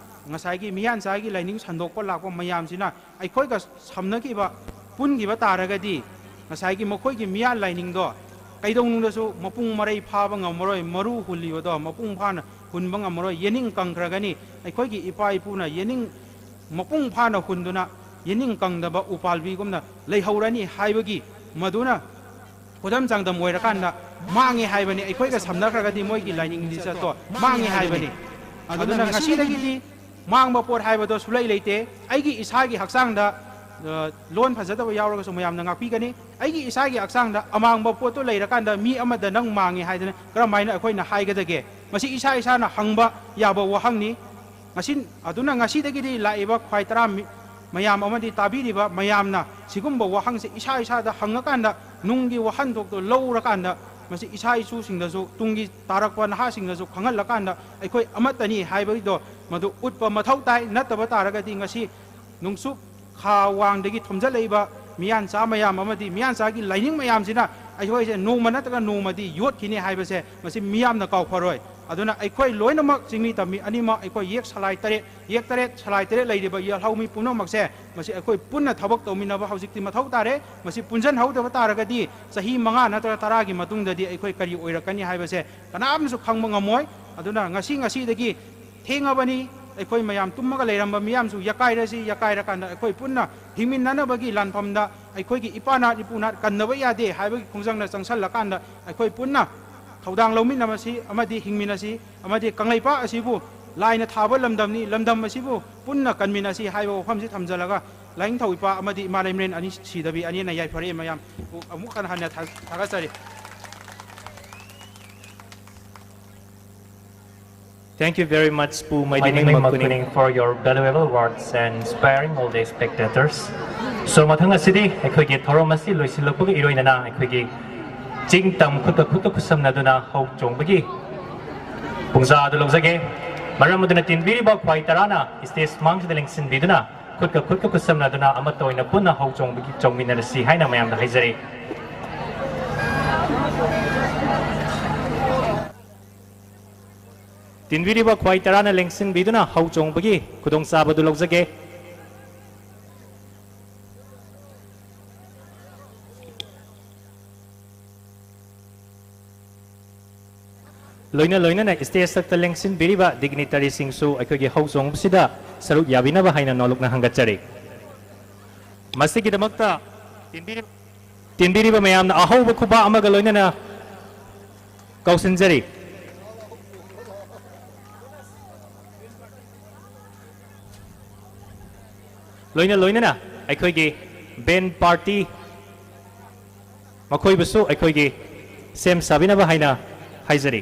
ꯉꯁꯥꯏꯒꯤ ꯃꯤꯌꯥꯟꯆꯥꯒꯤ ꯂꯥꯏꯅꯤꯡ ꯁꯟꯗꯣꯛꯄ ꯂꯥꯛꯄ ꯃꯌꯥꯝꯁꯤꯅ ꯑꯩꯈꯣꯏꯒ ꯁꯝꯅꯈꯤꯕ, ꯄꯨꯟꯈꯤꯕ ꯇꯥꯔꯒꯗꯤ ꯉꯁꯥꯏꯒꯤ ꯃꯈꯣꯏꯒꯤ ꯃꯤꯌꯥꯟ ꯂꯥꯏꯅꯤꯡꯗꯣ ꯀꯩꯗꯧꯅꯨꯡꯗꯁꯨ ꯃꯄꯨꯡ ꯃꯔꯩ ꯐꯥꯕ ꯉꯝꯃꯔꯣꯏ, ꯃꯔꯨ ꯍꯨꯜꯂꯤꯕꯗꯣ ꯃꯄꯨꯡ ꯐꯥꯅ ꯍꯨꯟꯕ ꯉꯝꯃꯔꯣꯏ, ꯌꯦꯅꯤꯡ ꯀꯪꯈ꯭ꯔꯒꯅꯤ꯫ ꯑꯩꯈꯣꯏꯒꯤ ꯏꯄꯥ ꯏꯄꯨꯅ ꯌꯦꯅꯤꯡ ꯃꯄꯨꯡ ꯐꯥꯅ ꯍꯨꯟꯗꯨꯅ ꯌꯦꯅꯤꯡ ꯀꯪꯗꯕ ꯎꯄꯥꯜꯕꯤꯒꯨꯝꯅ ꯂꯩꯍꯧꯔꯅꯤ ꯍꯥꯏꯕꯒꯤ ꯃꯗꯨꯅ ꯈꯨꯗꯝ ꯆꯥꯡꯗꯝ ꯑꯣꯏꯔꯀꯥꯟꯗ ꯃꯥꯡꯉꯦ ꯍꯥꯏꯕꯅꯤ꯫ ꯑꯩꯈꯣꯏꯒ ꯁꯝꯅꯈ꯭ꯔꯒꯗꯤ ꯃꯣꯏꯒꯤ ꯂꯥꯏꯅꯤꯡ ꯂꯤꯆꯠꯇꯣ ꯃꯥꯡꯉꯦ ꯍꯥꯏꯕꯅꯤ꯫ ꯑꯗꯨꯅ ꯉꯁꯤꯗꯒꯤꯗꯤ ꯃꯥꯡꯕ ꯄꯣꯠ ꯍꯥꯏꯕꯗꯣ ꯁꯨꯂꯩ ꯂꯩꯇꯦ꯫ ꯑꯩꯒꯤ ꯏꯁꯥꯒꯤ ꯍꯛꯆꯥꯡꯗ, ꯑ, ꯂꯣꯟ ꯐꯖꯗꯕ ꯌꯥꯎꯔꯒꯁꯨ ꯃꯌꯥꯝꯅ ꯉꯥꯛꯄꯤꯒꯅꯤ꯫ ꯑꯩꯒꯤ ꯏꯁꯥꯒꯤ ꯍꯛꯆꯥꯡꯗ ꯑꯃꯥꯡꯕ ꯄꯣꯠꯇꯨ ꯂꯩꯔꯀꯥꯟꯗ ꯃꯤ ꯑꯃꯗ "ꯅꯪ ꯃꯥꯡꯉꯦ" ꯍꯥꯏꯗꯅ ꯀꯔꯝꯍꯥꯏꯅ ꯑꯩꯈꯣꯏꯅ ꯍꯥꯏꯒꯗꯒꯦ? ꯃꯁꯤ ꯏꯁꯥ ꯏꯁꯥꯅ ꯍꯪꯕ ꯌꯥꯕ ꯋꯥꯍꯪꯅꯤ꯫ ꯉꯁꯤ, ꯑꯗꯨꯅ ꯉꯁꯤꯗꯒꯤꯗꯤ ꯂꯥꯛꯏꯕ ꯈ꯭ꯋꯥꯏ ꯇꯔꯥ ꯃꯤ-, ꯃꯌꯥꯝ ꯑꯃꯗꯤ ꯇꯥꯕꯤꯔꯤꯕ ꯃꯌꯥꯝꯅ ꯁꯤꯒꯨꯝꯕ ꯋꯥꯍꯪꯁꯦ ꯏꯁꯥ ꯏꯁꯥꯗ ꯍꯪꯉꯀꯥꯟꯗ, ꯅꯨꯡꯒꯤ ꯋꯥꯍꯟꯊꯣꯛꯇꯣ ꯂꯧꯔꯀꯥꯟꯗ, ꯃꯁꯤ ꯏꯆꯥ ꯏꯁꯨꯁꯤꯡꯗꯁꯨ, ꯇꯨꯡꯒꯤ ꯇꯥꯔꯛꯄ ꯅꯍꯥꯁꯤꯡꯗꯁꯨ ꯈꯪꯍꯜꯂꯀꯥꯟꯗ, ꯑꯩꯈꯣꯏ ꯑꯃꯠꯇꯅꯤ ꯍꯥꯏꯕꯒꯤꯗꯣ ꯃꯗꯨ ꯎꯠꯄ ꯃꯊꯧ ꯇꯥꯏ꯫ ꯅꯠꯇꯕ ꯇꯥꯔꯒꯗꯤ ꯉꯁꯤ ꯅꯣꯡꯆꯨꯞ ꯈꯥ ꯋꯥꯡꯗꯒꯤ ꯊꯣꯝꯖꯤꯜꯂꯛꯏꯕ ꯃꯤꯌꯥꯟꯆꯥ ꯃꯌꯥꯝ ꯑꯃꯗꯤ ꯃꯤꯌꯥꯟꯆꯥꯒꯤ ꯂꯥꯏꯅꯤꯡ ꯃꯌꯥꯝꯁꯤꯅ ꯑꯩꯈꯣꯏꯁꯦ ꯅꯣꯡꯃ ꯅꯠꯇ꯭ꯔꯒ ꯅꯣꯡꯃꯗꯤ ꯌꯣꯠꯈꯤꯅꯤ ꯍꯥꯏꯕꯁꯦ ꯃꯁꯤ ꯃꯤꯌꯥꯝꯅ ꯀꯥꯎꯐꯔꯣꯏ꯫ ꯑꯗꯨꯅ ꯑꯩꯈꯣꯏ ꯂꯣꯏꯅꯃꯛ, ꯆꯤꯡꯃꯤ ꯇꯝꯃꯤ ꯑꯅꯤꯃꯛ, ꯑꯩꯈꯣꯏ ꯌꯦꯛ ꯁꯂꯥꯏ ꯇꯔꯦꯠ, ꯌꯦꯛ ꯇꯔꯦꯠ, ꯁꯂꯥꯏ ꯇꯔꯦꯠ ꯂꯩꯔꯤꯕ ꯌꯦꯜꯍꯧꯃꯤ ꯄꯨꯝꯅꯃꯛꯁꯦ, ꯃꯁꯤ ꯑꯩꯈꯣꯏ ꯄꯨꯟꯅ ꯊꯕꯛ ꯇꯧꯃꯤꯟꯅꯕ ꯍꯧꯖꯤꯛꯇꯤ ꯃꯊꯧ ꯇꯥꯔꯦ꯫ ꯃꯁꯤ ꯄꯨꯟꯁꯤꯟꯍꯧꯗꯕ ꯇꯥꯔꯒꯗꯤ ꯆꯍꯤ ꯃꯉꯥ ꯅꯠꯇ꯭ꯔꯒ ꯇꯔꯥꯒꯤ ꯃꯇꯨꯡꯗꯗꯤ ꯑꯩꯈꯣꯏ ꯀꯔꯤ ꯑꯣꯏꯔꯛꯀꯅꯤ ꯍꯥꯏꯕꯁꯦ ꯀꯅꯥꯝꯁꯨ ꯈꯪꯕ ꯉꯝꯃꯣꯏ꯫ ꯑꯗꯨꯅ ꯉꯁꯤ, ꯉꯁꯤꯗꯒꯤ ꯊꯦꯡꯉꯕꯅꯤ꯫ ꯑꯩꯈꯣꯏ ꯃꯌꯥꯝ ꯇꯨꯝꯃꯒ ꯂꯩꯔꯝꯕ ꯃꯤꯌꯥꯝꯁꯨ ꯌꯥꯀꯥꯏꯔꯁꯤ, ꯌꯥꯀꯥꯏꯔꯀꯥꯟꯗ ꯑꯩꯈꯣꯏ ꯄꯨꯟꯅ ꯍꯤꯡꯃꯤꯟꯅꯅꯕꯒꯤ ꯂꯥꯟꯐꯝꯗ ꯑꯩꯈꯣꯏꯒꯤ ꯏꯄꯥꯅꯥꯠ ꯏꯄꯨꯅꯥꯠ ꯀꯟꯗꯕ ꯌꯥꯗꯦ ꯍꯥꯏꯕꯒꯤ ꯈꯣꯡꯖꯪꯗ ꯆꯪꯁꯜꯂꯀꯥꯟꯗ ꯑꯩꯈꯣꯏ ꯄꯨꯟꯅ ꯊꯧꯗꯥꯡ ꯂꯧꯃꯤꯟꯅꯃꯁꯤ ꯑꯃꯗꯤ ꯍꯤꯡꯃꯤꯟꯅꯁꯤ, ꯑꯃꯗꯤ ꯀꯪꯂꯩꯄꯥꯛ ꯑꯁꯤꯕꯨ ꯂꯥꯏꯅ ꯊꯥꯕ ꯂꯝꯗꯝꯅꯤ, ꯂꯝꯗꯝ ꯑꯁꯤꯕꯨ ꯄꯨꯟꯅ ꯀꯟꯃꯤꯟꯅꯁꯤ ꯍꯥꯏꯕ ꯋꯥꯐꯝꯁꯤ ꯊꯝꯖꯜꯂꯒ, ꯂꯥꯏꯅꯤꯡꯊꯧ ꯏꯄꯥ ꯑꯃꯗꯤ ꯏꯃꯥ ꯂꯩꯃꯔꯦꯟ ꯑꯅꯤ ꯁꯤꯗꯕꯤ ꯑꯅꯤꯅ ꯌꯥꯏꯐꯔꯦ꯫ ꯃꯌꯥꯝ ꯑꯃꯨꯛ ꯍꯟꯅ ꯍꯟꯅ ꯊꯥ-, ꯊꯥꯒꯠꯆꯔꯤ꯫ Thank you very much, ꯄꯨ ꯃꯩꯗꯤꯅꯤꯡ ꯃꯩꯗꯤꯅꯤꯡ ꯃꯀꯨꯅꯤꯡ, ꯃꯀꯨꯅꯤꯡ, for your valuable words and inspiring all the spectators. So, ꯃꯊꯪ ꯑꯁꯤꯗꯤ ꯑꯩꯈꯣꯏꯒꯤ ꯊꯧꯔꯝ ꯑꯁꯤ ꯂꯣꯏꯁꯤꯜꯂꯛꯄꯒ ꯏꯔꯣꯏꯅꯅ ꯑꯩꯈꯣꯏꯒꯤ ꯆꯤꯡ ꯇꯝ ꯈꯨꯠꯀ ꯈꯨꯠꯀ ꯈꯨꯠꯁꯝꯅꯗꯨꯅ ꯍꯧ ꯆꯣꯡꯕꯒꯤ ꯄꯨꯡꯖꯥ ꯑꯗꯨ ꯂꯧꯖꯒꯦ꯫ ꯃꯔꯝ ꯑꯗꯨꯅ ꯇꯤꯟꯕꯤꯔꯤꯕ ꯈ꯭ꯋꯥꯏ ꯇꯔꯥꯅ stage ꯃꯥꯡꯁꯤꯗ ꯂꯦꯡꯁꯤꯟꯕꯤꯗꯨꯅ ꯈꯨꯠꯀ ꯈꯨꯠꯀ ꯈꯨꯠꯁꯝꯅꯗꯨꯅ ꯑꯃꯠꯇ ꯑꯣꯏꯅ ꯄꯨꯟꯅ ꯍꯧ ꯆꯣꯡꯕꯒꯤ, ꯆꯣꯡꯃꯤꯟꯅꯔꯁꯤ ꯍꯥꯏꯅ ꯃꯌꯥꯝꯗ ꯍꯥꯏꯖꯔꯤ꯫ ꯇꯤꯟꯕꯤꯔꯤꯕ ꯈ꯭ꯋꯥꯏ ꯇꯔꯥꯅ ꯂꯦꯡꯁꯤꯟꯕꯤꯗꯨꯅ ꯍꯧ ꯆꯣꯡꯕꯒꯤ ꯈꯨꯗꯣꯡꯆꯥꯕꯗꯨ ꯂꯧꯖꯒꯦ꯫ ꯂꯣꯏꯅ ꯂꯣꯏꯅꯅ stage ꯇ ꯂꯦꯡꯁꯤꯟꯕꯤꯔꯤꯕ dignitary ꯁꯤꯡꯁꯨ ꯑꯩꯈꯣꯏꯒꯤ ꯍꯧ ꯆꯣꯡꯕꯁꯤꯗ ꯁꯔꯨꯛ ꯌꯥꯕꯤꯅꯕ ꯍꯥꯏꯅ ꯅꯣꯂꯨꯛꯅ ꯍꯪꯒꯠꯆꯔꯤ꯫ ꯃꯁꯤꯒꯤꯗꯃꯛꯇ ꯇꯤꯟꯕꯤꯔꯤ-, ꯇꯤꯟꯕꯤꯔꯤꯕ ꯃꯌꯥꯝꯅ ꯑꯍꯧꯕ ꯈꯨꯕꯥꯛ ꯑꯃꯒ ꯂꯣꯏꯅꯅ ꯀꯧꯁꯤꯟꯖꯔꯤ꯫ ꯂꯣꯏꯅ ꯂꯣꯏꯅꯅ ꯑꯩꯈꯣꯏꯒꯤ band party ꯃꯈꯣꯏꯕꯨꯁꯨ ꯑꯩꯈꯣꯏꯒꯤ ꯁꯦꯝ ꯁꯥꯕꯤꯅꯕ ꯍꯥꯏꯅ ꯍꯥꯏꯖꯔꯤ꯫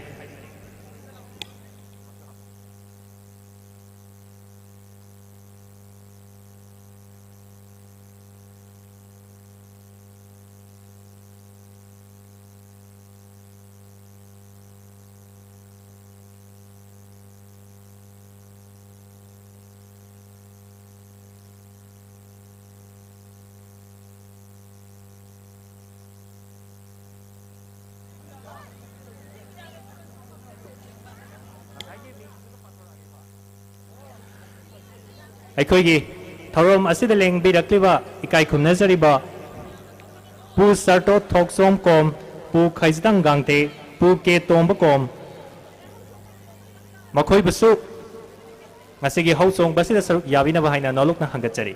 ꯑꯩꯈꯣꯏꯒꯤ ꯊꯧꯔꯝ ꯑꯁꯤꯗ ꯂꯦꯡꯕꯤꯔꯛꯂꯤꯕ ꯏꯀꯥꯏ ꯈꯨꯝꯅꯖꯔꯤꯕ ꯄꯨ ꯁꯔꯇꯣ ꯊꯣꯛꯆꯣꯝ ꯀꯣꯝ, ꯄꯨ ꯈꯩꯖꯤꯇꯪ ꯒꯥꯡꯇꯦ, ꯄꯨ ꯀꯦ ꯇꯣꯝꯕ ꯀꯣꯝ, ꯃꯈꯣꯏꯕꯨꯁꯨ ꯉꯁꯤꯒꯤ ꯍꯧ ꯆꯣꯡꯕ ꯑꯁꯤꯗ ꯁꯔꯨꯛ ꯌꯥꯕꯤꯅꯕ ꯍꯥꯏꯅ ꯅꯣꯂꯨꯛꯅ ꯍꯪꯒꯠꯆꯔꯤ꯫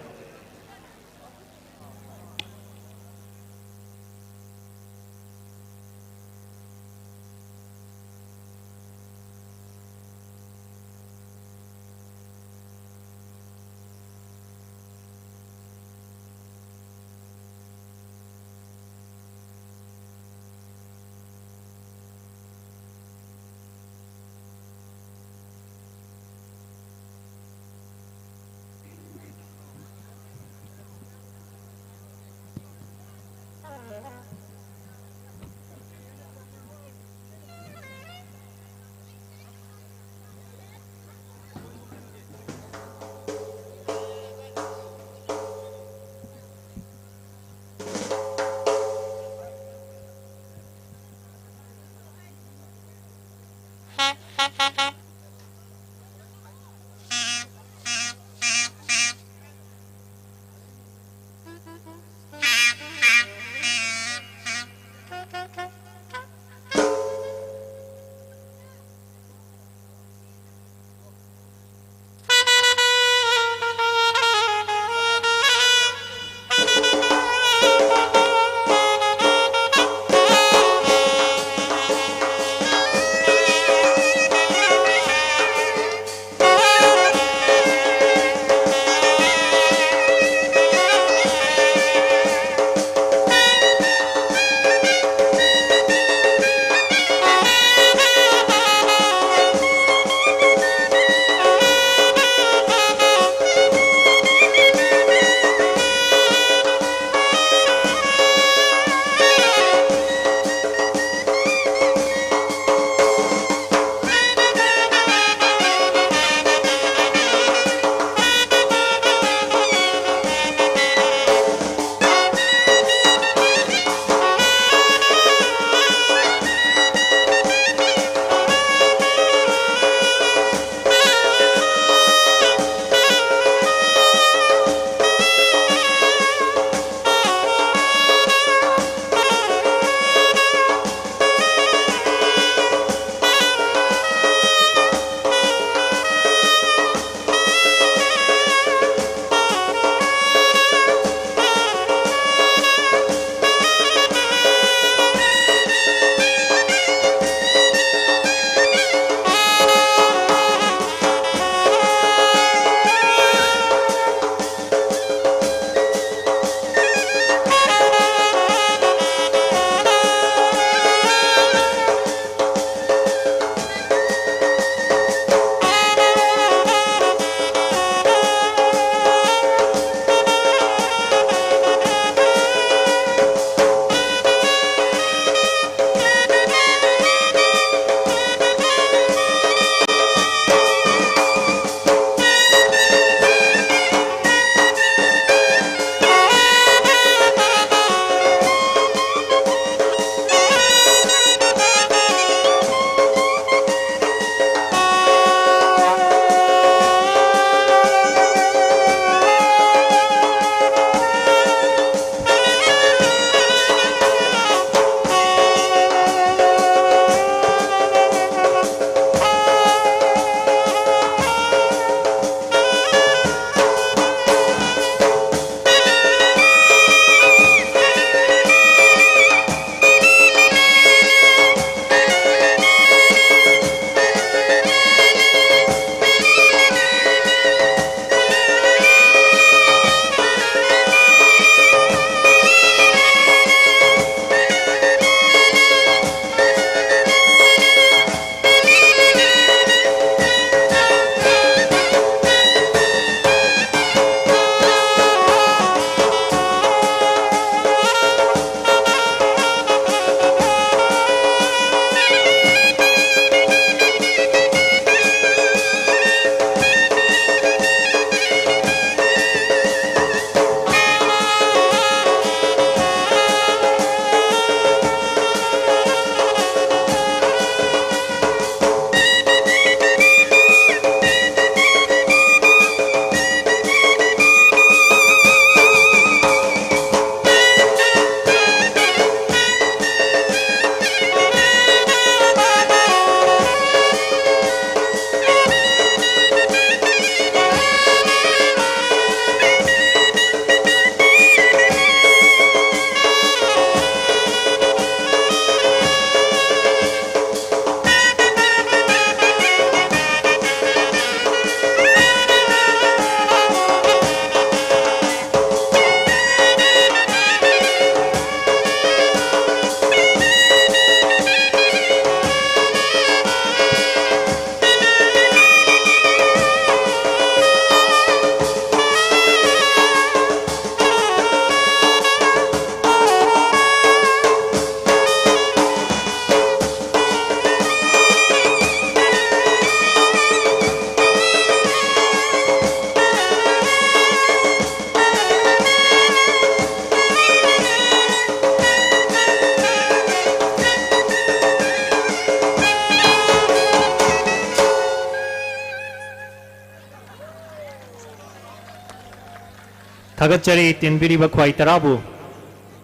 ꯊꯥꯒꯠꯆꯔꯤ ꯇꯤꯟꯕꯤꯔꯤꯕ ꯈ꯭ꯋꯥꯏ ꯇꯔꯥꯕꯨ꯫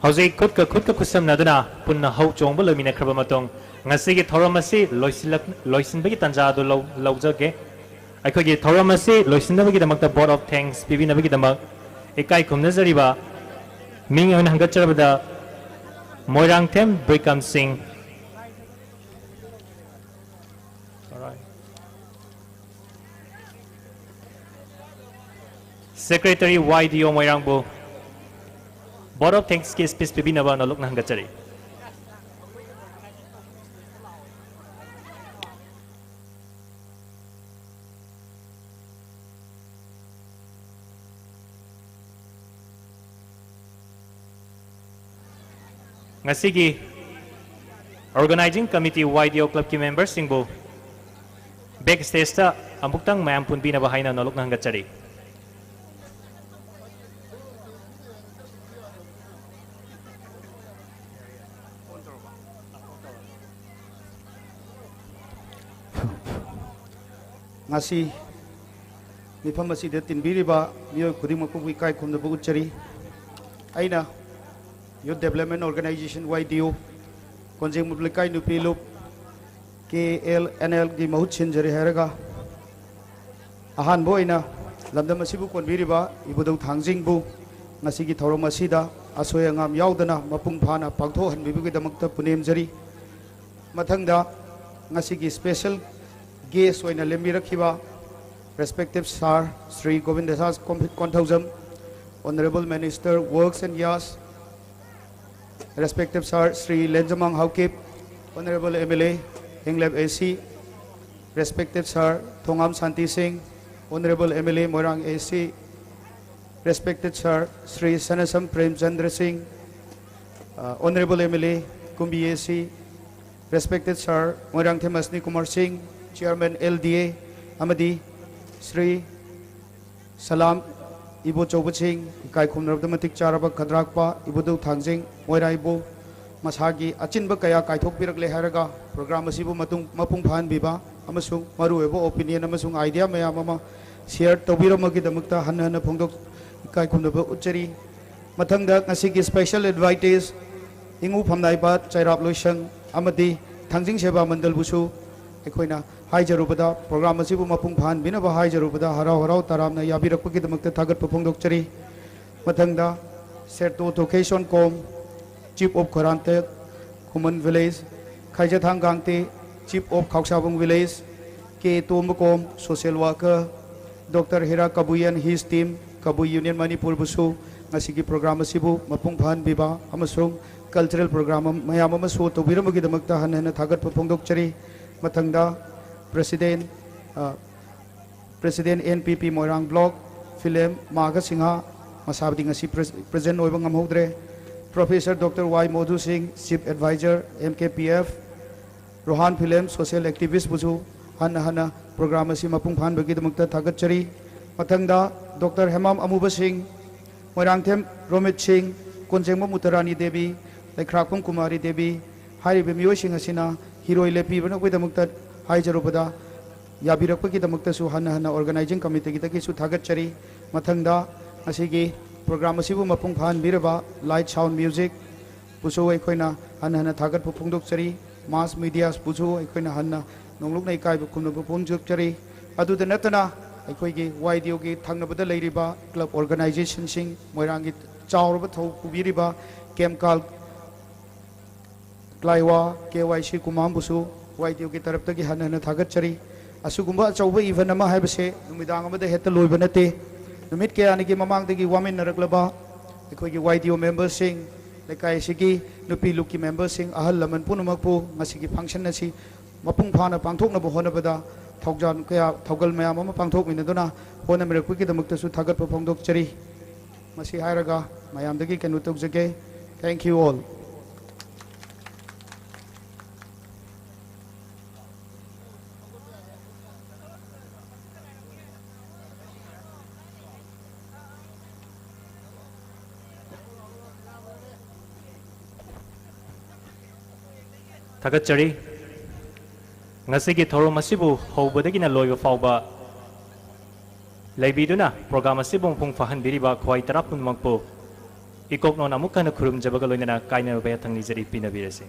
ꯍꯧꯖꯤꯛ ꯈꯨꯠꯀ ꯈꯨꯠꯀ ꯈꯨꯠꯁꯝꯅꯗꯨꯅ ꯄꯨꯟꯅ ꯍꯧ ꯆꯣꯡꯕ ꯂꯣꯏꯃꯤꯟꯅꯈ꯭ꯔꯕ ꯃꯇꯨꯡ, ꯉꯁꯤꯒꯤ ꯊꯧꯔꯝ ꯑꯁꯤ ꯂꯣꯏꯁꯤꯜꯂꯛ-, ꯂꯣꯏꯁꯤꯟꯕꯒꯤ ꯇꯥꯟꯖꯥ ꯑꯗꯨ ꯂꯧ-, ꯂꯧꯖꯒꯦ꯫ ꯑꯩꯈꯣꯏꯒꯤ ꯊꯧꯔꯝ ꯑꯁꯤ ꯂꯣꯏꯁꯤꯟꯅꯕꯒꯤꯗꯃꯛꯇ vote of thanks ꯄꯤꯕꯤꯅꯕꯒꯤꯗꯃꯛ ꯏꯀꯥꯏ ꯈꯨꯝꯅꯖꯔꯤꯕ ꯃꯤꯡ ꯑꯣꯏꯅ ꯍꯪꯒꯠꯆꯔꯕꯗ ꯃꯣꯏꯔꯥꯡꯊꯦꯝ ꯕ꯭ꯔꯤꯀꯝ ꯁꯤꯡ, Secretary Y D O ꯃꯣꯏꯔꯥꯡꯕꯨ vote of thanksꯀꯤ speech ꯄꯤꯕꯤꯅꯕ ꯅꯣꯂꯨꯛꯅ ꯍꯪꯒꯠꯆꯔꯤ꯫ ꯉꯁꯤꯒꯤ Organizing Committee Y D O clubꯀꯤ memberꯁꯤꯡꯕꯨ back stageꯇ ꯑꯃꯨꯛꯇꯪ ꯃꯌꯥꯝ ꯄꯨꯟꯕꯤꯅꯕ ꯍꯥꯏꯅ ꯅꯣꯂꯨꯛꯅ ꯍꯪꯒꯠꯆꯔꯤ꯫ ꯉꯁꯤ ꯃꯤꯐꯝ ꯑꯁꯤꯗ ꯇꯤꯟꯕꯤꯔꯤꯕ ꯃꯤꯑꯣꯏ ꯈꯨꯗꯤꯡꯃꯛꯄꯨ ꯏꯀꯥꯏ ꯈꯨꯝꯅꯕ ꯎꯠꯆꯔꯤ꯫ ꯑꯩꯅ Youth Development Organization Y D O, ꯀꯣꯟꯖꯦꯡꯕꯝ ꯂꯩꯀꯥꯏ ꯅꯨꯄꯤ ꯂꯨꯞ, K L N Lꯒꯤ ꯃꯍꯨꯠ ꯁꯤꯟꯖꯔꯦ ꯍꯥꯏꯔꯒ, ꯑꯍꯥꯟꯕ ꯑꯣꯏꯅ ꯂꯝꯗꯝ ꯑꯁꯤꯕꯨ ꯀꯣꯟꯕꯤꯔꯤꯕ ꯏꯕꯨꯙꯧ ꯊꯥꯡꯖꯤꯡꯕꯨ ꯉꯁꯤꯒꯤ ꯊꯧꯔꯝ ꯑꯁꯤꯗ ꯑꯁꯣꯏ ꯑꯉꯥꯝ ꯌꯥꯎꯗꯅ ꯃꯄꯨꯡ ꯐꯥꯅ ꯄꯥꯡꯊꯣꯛꯍꯟꯕꯤꯕꯒꯤꯗꯃꯛꯇ ꯄꯨꯅꯦꯝꯖꯔꯤ꯫ ꯃꯊꯪꯗ ꯉꯁꯤꯒꯤ special guest ꯑꯣꯏꯅ ꯂꯦꯝꯕꯤꯔꯛꯈꯤꯕ respected Sir Shri Govinda Das Konthoujam, Honourable Minister Works and Yas, respected Sir Shri ꯂꯦꯟꯖꯃꯥꯡ Haokip, Honourable M L A ꯍꯤꯡꯂꯦꯞ A C, respected Sir ꯊꯣꯉꯥꯝ ꯁꯥꯟꯇꯤ ꯁꯤꯡ, Honourable M L A Moirang A C, respected Sir Shri ꯁꯅꯥꯁꯝ Premchandra ꯁꯤꯡ, uh, Honourable M L A ꯀꯨꯝꯕꯤ A C, respected Sir Moirangthem ꯑꯁꯅꯤ Kumar ꯁꯤꯡ, Chairman L D A, ꯑꯃꯗꯤ ꯁ꯭ꯔꯤ ꯁꯂꯥꯝ ꯏꯕꯣꯆꯧꯕꯁꯤꯡ, ꯏꯀꯥꯏ ꯈꯨꯝꯅꯔꯕꯗ ꯃꯇꯤꯛ ꯆꯥꯔꯕ ꯈꯗ꯭ꯔꯥꯛꯄ ꯏꯕꯨꯙꯧ ꯊꯥꯡꯖꯤꯡ ꯃꯣꯏꯔꯥꯏꯕꯨ ꯃꯁꯥꯒꯤ ꯑꯆꯤꯟꯕ ꯀꯌꯥ ꯀꯥꯏꯊꯣꯛꯄꯤꯔꯛꯂꯦ ꯍꯥꯏꯔꯒ program ꯑꯁꯤꯕꯨ ꯃꯇꯨꯡ, ꯃꯄꯨꯡ ꯐꯥꯍꯟꯕꯤꯕ ꯑꯃꯁꯨꯡ ꯃꯔꯨꯑꯣꯏꯕ opinion ꯑꯃꯁꯨꯡ idea ꯃꯌꯥꯝ ꯑꯃ share ꯇꯧꯕꯤꯔꯝꯕꯒꯤꯗꯃꯛꯇ ꯍꯟꯅ ꯍꯟꯅ ꯐꯣꯡꯗꯣꯛ-, ꯏꯀꯥꯏ ꯈꯨꯝꯅꯕ ꯎꯠꯆꯔꯤ꯫ ꯃꯊꯪꯗ ꯉꯁꯤꯒꯤ special invitees ꯏꯉꯨ ꯐꯝꯅꯥꯏꯕ ꯆꯩꯔꯥꯞ ꯂꯣꯏꯁꯪ ꯑꯃꯗꯤ ꯊꯥꯡꯖꯤꯡ ꯁꯦꯕꯥ ꯃꯟꯗꯜꯕꯨꯁꯨ ꯑꯩꯈꯣꯏꯅ ꯍꯥꯏꯖꯔꯨꯕꯗ, program ꯑꯁꯤꯕꯨ ꯃꯄꯨꯡ ꯐꯥꯍꯟꯕꯤꯅꯕ ꯍꯥꯏꯖꯔꯨꯕꯗ ꯍꯔꯥꯎ ꯍꯔꯥꯎ ꯇꯔꯥꯝꯅ ꯌꯥꯕꯤꯔꯛꯄꯒꯤꯗꯃꯛꯇ ꯊꯥꯒꯠꯄ ꯐꯣꯡꯗꯣꯛꯆꯔꯤ꯫ ꯃꯊꯪꯗ ꯁꯦꯔꯇꯣ ꯊꯣꯀꯦꯁꯣꯟ ꯀꯣꯝ, Chief of ꯈꯣꯔꯥꯟꯇꯦꯛ, Khuman village, ꯈꯥꯏꯖꯊꯥꯡ ꯒꯥꯡꯇꯦ, Chief of ꯈꯥꯎꯁꯥꯕꯨꯡ village, K ꯇꯣꯝꯕꯀꯣꯝ, social worker, Doctor ꯍꯤꯔꯥ Kabui and his team, Kabui Union ꯃꯅꯤꯄꯨꯔꯕꯨꯁꯨ ꯉꯁꯤꯒꯤ program ꯑꯁꯤꯕꯨ ꯃꯄꯨꯡ ꯐꯥꯍꯟꯕꯤꯕ ꯑꯃꯁꯨꯡ cultural program ꯑꯃ, ꯃꯌꯥꯝ ꯑꯃ show ꯇꯧꯕꯤꯔꯝꯕꯒꯤꯗꯃꯛꯇ ꯍꯟꯅ ꯍꯟꯅ ꯊꯥꯒꯠꯄ ꯐꯣꯡꯗꯣꯛꯆꯔꯤ꯫ ꯃꯊꯪꯗ President, ꯑ, President N P P ꯃꯣꯏꯔꯥꯡ Block, ꯐꯤꯂꯦꯝ ꯃꯥꯒ ꯁꯤꯡꯍ, ꯃꯁꯥꯕꯨꯗꯤ ꯉꯁꯤ ꯄ꯭ꯔꯦ-, present ꯑꯣꯏꯕ ꯉꯝꯍꯧꯗ꯭ꯔꯦ꯫ Professor Doctor ꯋꯥꯏ ꯃꯣꯙꯨ ꯁꯤꯡ, Chief Advisor, M K P F, Rohan Philem social activist ꯕꯨꯁꯨ ꯍꯟꯅ ꯍꯟꯅ program ꯑꯁꯤ ꯃꯄꯨꯡ ꯐꯥꯍꯟꯕꯒꯤꯗꯃꯛꯇ ꯊꯥꯒꯠꯆꯔꯤ꯫ ꯃꯊꯪꯗ Doctor ꯍꯦꯃꯥꯝ ꯑꯃꯨꯕ ꯁꯤꯡ, ꯃꯣꯏꯔꯥꯡꯊꯦꯝ ꯔꯣꯃꯤꯠ ꯁꯤꯡ, ꯀꯣꯟꯖꯦꯡꯕꯝ ꯎꯇꯔꯥꯅꯤ ꯗꯦꯕꯤ, ꯂꯩꯈ꯭ꯔꯥꯛꯄꯝ ꯀꯨꯃꯥꯔꯤ ꯗꯦꯕꯤ ꯍꯥꯏꯔꯤꯕ ꯃꯤꯑꯣꯏꯁꯤꯡ ꯑꯁꯤꯅ ꯍꯤꯔꯣꯏ ꯂꯦꯞꯄꯤꯕꯅ ꯑꯩꯈꯣꯏꯗꯃꯛꯇ ꯍꯥꯏꯖꯔꯨꯕꯗ ꯌꯥꯕꯤꯔꯛꯄꯒꯤꯗꯃꯛꯇꯁꯨ ꯍꯟꯅ ꯍꯟꯅ organizing committee ꯒꯤꯗꯒꯤꯁꯨ ꯊꯥꯒꯠꯆꯔꯤ꯫ ꯃꯊꯪꯗ ꯉꯁꯤꯒꯤ program ꯑꯁꯤꯕꯨ ꯃꯄꯨꯡ ꯐꯥꯍꯟꯕꯤꯔꯕ Light Sound Music ꯕꯨꯁꯨ ꯑꯩꯈꯣꯏꯅ ꯍꯟꯅ ꯍꯟꯅ ꯊꯥꯒꯠꯄ ꯐꯣꯡꯗꯣꯛꯆꯔꯤ꯫ Mass media ꯕꯨꯁꯨ ꯑꯩꯈꯣꯏꯅ ꯍꯟꯅ ꯅꯣꯡꯂꯨꯛꯅ ꯏꯀꯥꯏꯕ ꯈꯨꯝꯅꯕ ꯐꯣꯡꯗꯣꯛꯆꯔꯤ꯫ ꯑꯗꯨꯗ ꯅꯠꯇꯅ ꯑꯩꯈꯣꯏꯒꯤ ꯋꯥꯏ ꯗꯤ ꯑꯣꯒꯤ ꯊꯪꯅꯕꯗ ꯂꯩꯔꯤꯕ club organization ꯁꯤꯡ, ꯃꯣꯏꯔꯥꯡꯒꯤ ꯆꯥꯎꯔꯕ ꯊꯧ ꯄꯨꯕꯤꯔꯤꯕ ꯀꯦꯝꯀꯥꯜ ꯀ꯭ꯂꯥꯏꯋꯥ, ꯀꯦ ꯋꯥꯏ ꯁꯤ ꯀꯨꯃꯥꯝꯕꯨꯁꯨ ꯋꯥꯏ ꯗꯤ ꯑꯣꯒꯤ ꯇꯔꯞꯇꯒꯤ ꯍꯟꯅ ꯍꯟꯅ ꯊꯥꯒꯠꯆꯔꯤ꯫ ꯑꯁꯤꯒꯨꯝꯕ ꯑꯆꯧꯕ event ꯑꯃ ꯍꯥꯏꯕꯁꯦ ꯅꯨꯃꯤꯗꯥꯡ ꯑꯃꯗ ꯍꯦꯛꯇ ꯂꯣꯏꯕ ꯅꯠꯇꯦ꯫ ꯅꯨꯃꯤꯠ ꯀꯌꯥꯅꯤꯒꯤ ꯃꯃꯥꯡꯗꯒꯤ ꯋꯥꯃꯤꯟꯅꯔꯛꯂꯕ ꯑꯩꯈꯣꯏꯒꯤ ꯋꯥꯏ ꯗꯤ ꯑꯣ member ꯁꯤꯡ, ꯂꯩꯀꯥꯏ ꯑꯁꯤꯒꯤ ꯅꯨꯄꯤ ꯂꯨꯞꯀꯤ member ꯁꯤꯡ, ꯑꯍꯜ ꯂꯃꯟ ꯄꯨꯝꯅꯃꯛꯄꯨ ꯉꯁꯤꯒꯤ function ꯑꯁꯤ ꯃꯄꯨꯡ ꯐꯥꯅ ꯄꯥꯡꯊꯣꯛꯅꯕ ꯍꯣꯠꯅꯕꯗ ꯊꯧꯖꯥꯜ ꯀꯌꯥ, ꯊꯧꯒꯜ ꯃꯌꯥꯝ ꯑꯃ ꯄꯥꯡꯊꯣꯛꯃꯤꯟꯅꯗꯨꯅ ꯍꯣꯠꯅꯃꯤꯔꯛꯄꯒꯤꯗꯃꯛꯇꯁꯨ ꯊꯥꯒꯠꯄ ꯐꯣꯡꯗꯣꯛꯆꯔꯤ꯫ ꯃꯁꯤ ꯍꯥꯏꯔꯒ ꯃꯌꯥꯝꯗꯒꯤ ꯀꯩꯅꯣ ꯇꯧꯖꯒꯦ꯫ Thank you all. ꯊꯥꯒꯠꯆꯔꯤ꯫ ꯉꯁꯤꯒꯤ ꯊꯧꯔꯝ ꯑꯁꯤꯕꯨ ꯍꯧꯕꯗꯒꯤꯅ ꯂꯣꯏꯕ ꯐꯥꯎꯕ ꯂꯩꯕꯤꯗꯨꯅ program ꯑꯁꯤꯕꯨ ꯃꯄꯨꯡ ꯐꯥꯍꯟꯕꯤꯔꯤꯕ ꯈ꯭ꯋꯥꯏ ꯇꯔꯥ ꯄꯨꯝꯅꯃꯛꯄꯨ ꯏꯀꯣꯛꯅꯣꯟ ꯑꯃꯨꯛ ꯍꯟꯅ ꯈꯨꯔꯨꯝꯖꯕꯒ ꯂꯣꯏꯅꯅ ꯀꯥꯏꯅꯕ ꯌꯥꯊꯪ ꯅꯤꯖꯔꯤ, ꯄꯤꯅꯕꯤꯔꯁꯤ꯫